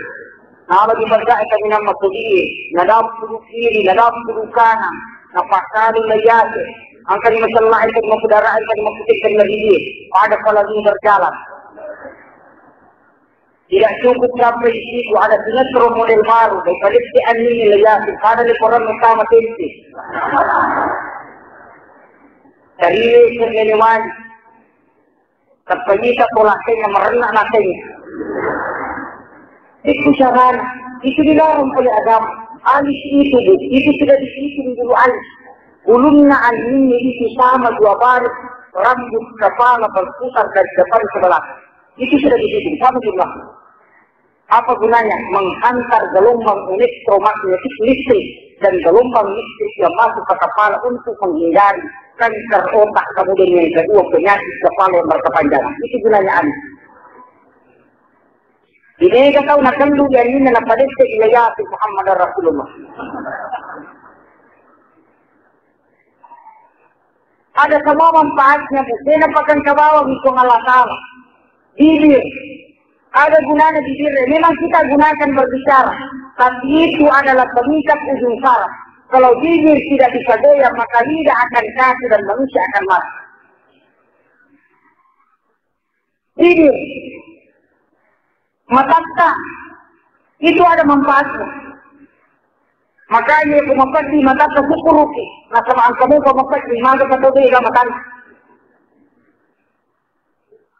Nalo di bangga kaminang masudi, nadappu kiri, nadappu kanan, napakkalu layate. Angka di masalah itu mapudara, angka di makutik dan lagi dia. Pada kalau ini berjalan. Tidak cukup sampai di situ, ada sinetron model baru, dari Palestina ini layate. Pada di koran utama tempe. Dari Lewan. Tappa ita tolakeng marenna nateng. Itu carana. Itu dilarang oleh agama. Alis itu, Bu, itu sudah dihitung dulu alis. Bulunna anjingnya itu sama dua baris rambut kepala berputar dari depan ke belakang. Itu sudah dihitung sama jumlah. Apa gunanya menghantar gelombang elektromagnetik listrik dan gelombang listrik yang masuk ke kepala untuk menghindari kanker otak, kemudian yang kedua penyakit kepala yang berkepanjangan? Itu gunanya alis. Di mega tau nakellu di anninna napadette ila Yasin Muhammad Rasulullah. Ada semua manfaatnya, Bu. Dena pakengka bawang Puang Allah Ta'ala. Bibir. Ada gunanya bibir. Memang kita gunakan berbicara. Tapi itu adalah pengikat ujung saraf. Kalau bibir tidak bisa goyang, maka lidah akan kaku dan manusia akan mati. Ini matatta itu ada manfaatnya. Makanya ku mapeddi matatta, syukuruki. Nasaba engka mupa mapeddi, maga ka tau de ga matatta.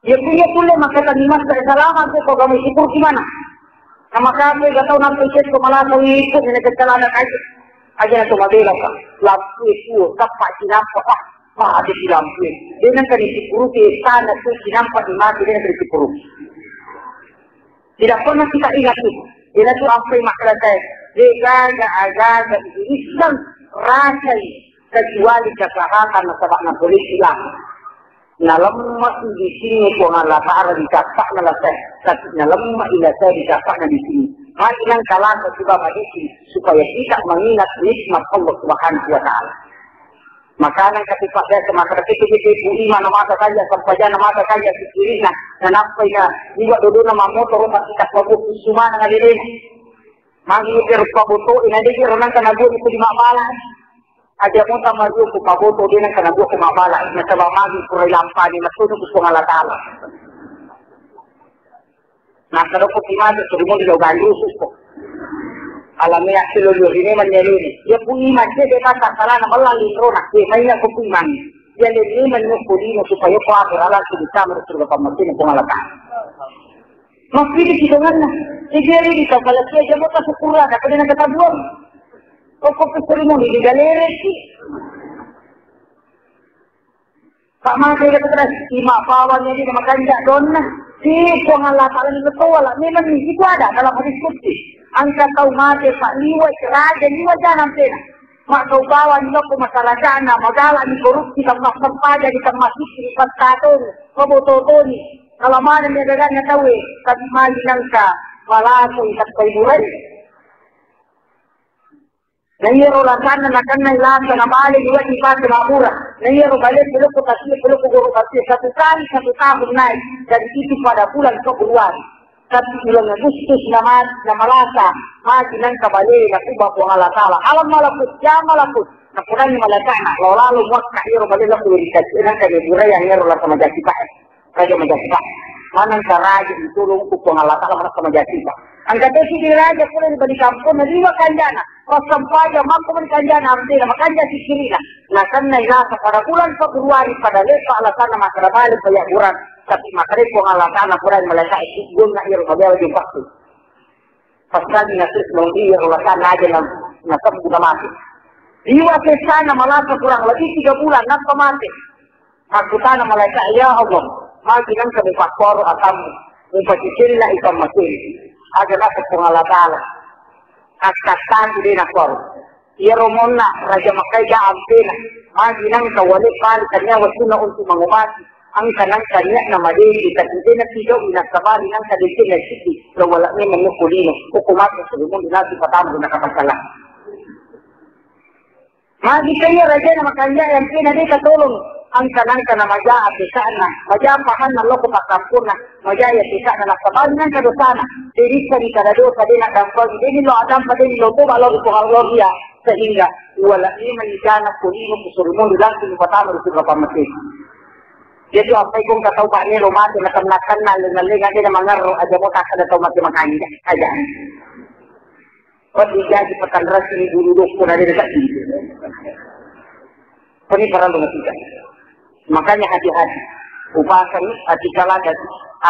Ya punya pule maka tadi masa salama tu kau kamu syukur gimana? Nama kami gak tahu nanti cek ke malah tahu itu ini kecelakaan aja. Aja tu mabela ka. Lampu itu tepat sinapa, ah, mati di lampu. Dia nang kali syukur ke sana tu sinapa di mati dia nang kali syukur. Tidak pernah kita ingat itu. Dia tu sampai masalah saya. Dia gaga, agaga, itu Islam rasai kecuali kesehatan nasaba na polisi lah. Nalemma di sini Puang Allah Ta'ala di kapakna lasai, tapi nalemma ila saya di kapakna di sini. Mari nang kalasa coba madisi supaya kita mengingat nikmat Allah Subhanahu wa Ta'ala. Makanan katipa biasa makan itu itu iman mata saja, sempajana mata saja, pikirina, nanappa ina, iwa dodona mamotoro, tapi tak bagus, sumana ngadere. Magi ite rupa boto, ina deki ronang kana buah itu di mabala. Aja mo tama dua ku paboto, dia nang kana buah ku mabala. Nasaba magi pura ilampani, matudu ku Puang Allah Ta'ala. Nah, kalau ku timatu, suruh mau dilakukan khusus kok. Alamnya silo liur ini menyeluni. Dia ku iman, dia, dia kata salah, nama lalu rona. Dia mainnya ku iman. Dia lebih menyuku dino supaya kau akhir alam tu bisa menurut surga pamasin, Puang Allah Ta'ala. Makkidi kitonganna, ijari di kapala sia jamo ta syukurana, pada na katabuang. Koko keserimu di galereki. Pak mate kata kena, ima pawan ini makanja donna. Si Puang Allah Ta'ala ni betul lah. Memang ni, itu ada dalam hadis qudsi. Angka tau mate, Pak, liwa, raja, liwa jangan pena. Makkau bawang loko masarakanna, magala ni korupsi, temma sempaja di temma siki, di pattatoni, mabototoni. Kalau mana ni gagana tawe, tapi mali nangka, malasai tappai burai. Na iyaro lasanna nakenna ilasa na bale liwa di pake mabura. Na iyaro bale peloko tasi peloko goro tasi satu kali satu tahun naik. Dan itu pada bulan Februari. Tapi uleng Agustus nama, namalasa, magi nangka bale nakuba Puang Allah Ta'ala. Alam malakut, ya malakut. Nakurangi malakana, lo lalo muakka iro bale lo kuri kasi nangka de burai yang ero lasa majaki pak. Raja majaki pak. Manang ka raja itu lungku Puang Allah Ta'ala manang majaki pak. Angka tesi di raja pura di bali kampung, na lima kanjana. Pasampaja makko mani kanjana amdena, makanja sikirina. Nakenna ilasa pada bulan Februari pada lepa alasanna makkada bale paya buran. Tapi makkada Puang Allah Ta'ala Quran malaikat itu guna iro pabela di waktu. Pas lagi nasib nong iya Allah Ta'ala aja na nasab guna mati. Iwa sesana malasa kurang lebih tiga bulan, nappa mati. Makkutana malaikat, "Ya Allah, magi nengka mupakkoro atammu, mupacicella ikan mati. Aga nasab Puang Allah Ta'ala. Akkattani de nakkoro." Iyaro monna raja Makkah ja ampena, magi nangka wale pali tania wettunna untuk mangobati, angka nangka niatna madeceng, tapi dena pigau nasabari nangka decenna siki, lo wala memang nukku lino, koko matu sebelum dinasi patama guna kapasala. Magi kaya rajana makanja yang ampena deka tolong, angka nangka na maja apesana, maja pahanna loko pakkampuna, maja ya pesana nasabari nangka dosana, derissa di kada dosa dena dampa, deni lo adampa, deni lo toba lo ri Puang Allah dia. Sehingga wala memang ijana polino kusuruh mundu langsung patama ri surga pamete. Jadi apa ikon katau pak nero mate na tenna-tenna lenga-lenga de mangarro aja mo tak ada tau mate makanja aja. Pasti jadi pakan rasi bulu dokko na de. Ini parallu matika. Makanya hati-hati. Upasang hati kalaga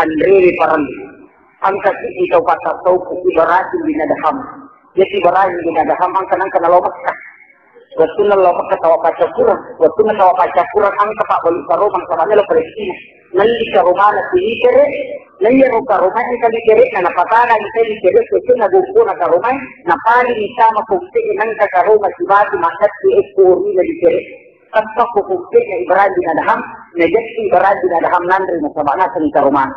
anrewe parallu. Angka siki tau patatau ku Ibrahim bin Adham. Jadi Ibrahim bin Adham angka nangka nalo Mekah. Wettunna lo Mekah tawa pacakurang. Wettunna tawa pacakurang angka pak balu karomang sama lo Palestina. Nelli karomana silitere. Naiya ro karomai angka litere na napatana angka litere wettunna gompona karomai. Napali sama kompe nangka karoma sibatu maddatti ekko rina litere. Teppakko kompe'na Ibrahim bin Adham, najetti Ibrahim bin Adham nanre nasaba naseng karomana.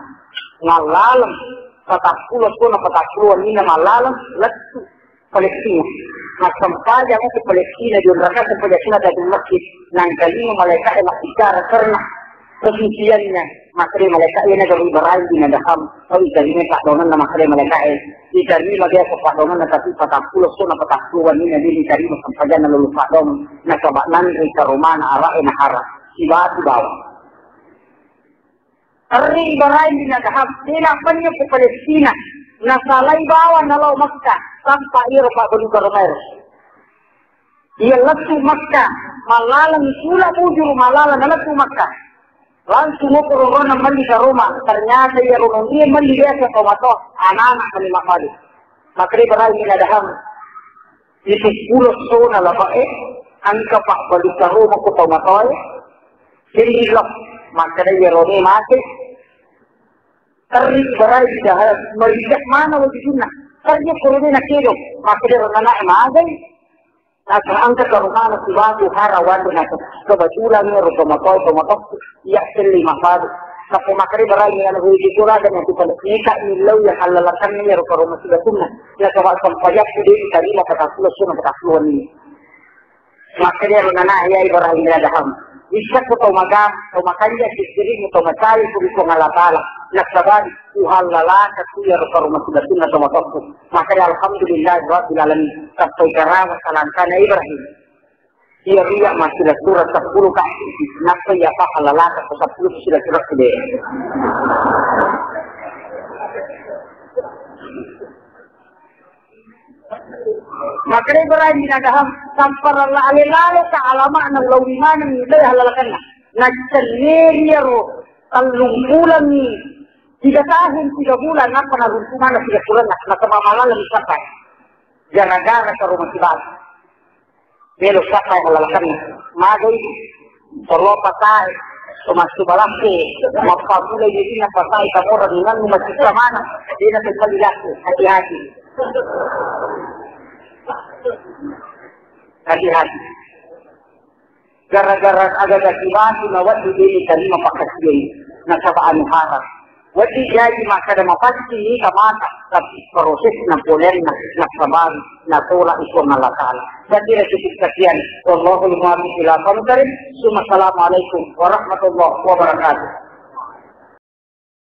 Ngallaleng, patappulo sona patappulo wenninna mallaleng lettu Palestina. Massempajang tu Palestina di rakaat sempajang sunat Baitul Masjid. Nangkalima malaika'e mabbicara karena kesuciannya. Makkeda malaika'e, "Iya naga Ibrahim bin Adham, tau itarima paddoangenna." Makkeda malaika'e, "Itarima biasa paddoangenna, tapi patappulo sona patappulo wenninna de' itarima sempajanna lolo paddoangeng, nasaba nanre karomana ara'e nahara sibatu bawang." Terri Ibrahim bin Adham, de' napennye ku Palestina, nasalai bawang nalao Mekka, tampa iyaro pabbalu karomaero. Iya lettu Mekka, mallaleng sula bujuru mallaleng nalettu Mekka. Langsung okko rorona melli karoma, ternyata iyaro nonrie melli biasa tomatoa, anak-anak mani mapadu. Makkeda Ibrahim bin Adham, itu pulo sona lapa'e, engka pabbalu karoma ko tomatoae, jadi lo, makkeda iyaro ni mate, terri Ibrahim bin Adham, marijak mana wajibinna, terri korona kedo, makkeda ro nanae magai, Nasaba engka karomana sibatu hara watu nasa. Kebetulan ero tomatoa, tomatoaku iya selli mapadu. Nappa makkeda Ibrahim, "Anu hoi di kura dan yang kita neka millau yang halalakan ero karoma sibatunna. Nasaba sempajakku de' itarima patappulo sona patappulo wenni." Makkeda ero nana, "Ya Ibrahim bin Adham, issakku tau maga, tau makanja, sikkirimu tau macai ku Puang Allah Taala. Nasaba uhallalaka tu iyaro karoma sibatunna tomatoakku." Makkeda, "Alhamdulillah Rabbil Alamin." Tappai karawa salangkana Ibrahim. Iya riya massilatureng seppulo kaki, nappa iya pahallalaka ko seppulo silatureng de'. Makkeda Ibrahim bin Adham, "Samparang la ale lalo ka alama'na lawi maneng ni dai halalakanna." Naccenneri iyaro tellung bulangngi, tiga tahun, tiga bulan, nappa naruntu maneng silatureng, nasaba mallaleng sappai. Gara-gara karoma sibatu. Melo sappai halalakanna. Magai solo patai, so massu balakke, mappamula idirinna patai kamorang, inannu massikka maneng, de' na temmali lakke, hati-hati. Hati-hati. Gara-gara agaga sibatu na wedding de' itarima pakkasiwiang, nasaba anu haram. Wedding jaji makkeda mapaccing ita mata, tapi prosesna polenna nasaba natolak Puang Allah Taala. Saya kira cukup sekian. Wallahul muwaffiq ila aqwamit thariq. Summa assalamualaikum warahmatullahi wabarakatuh.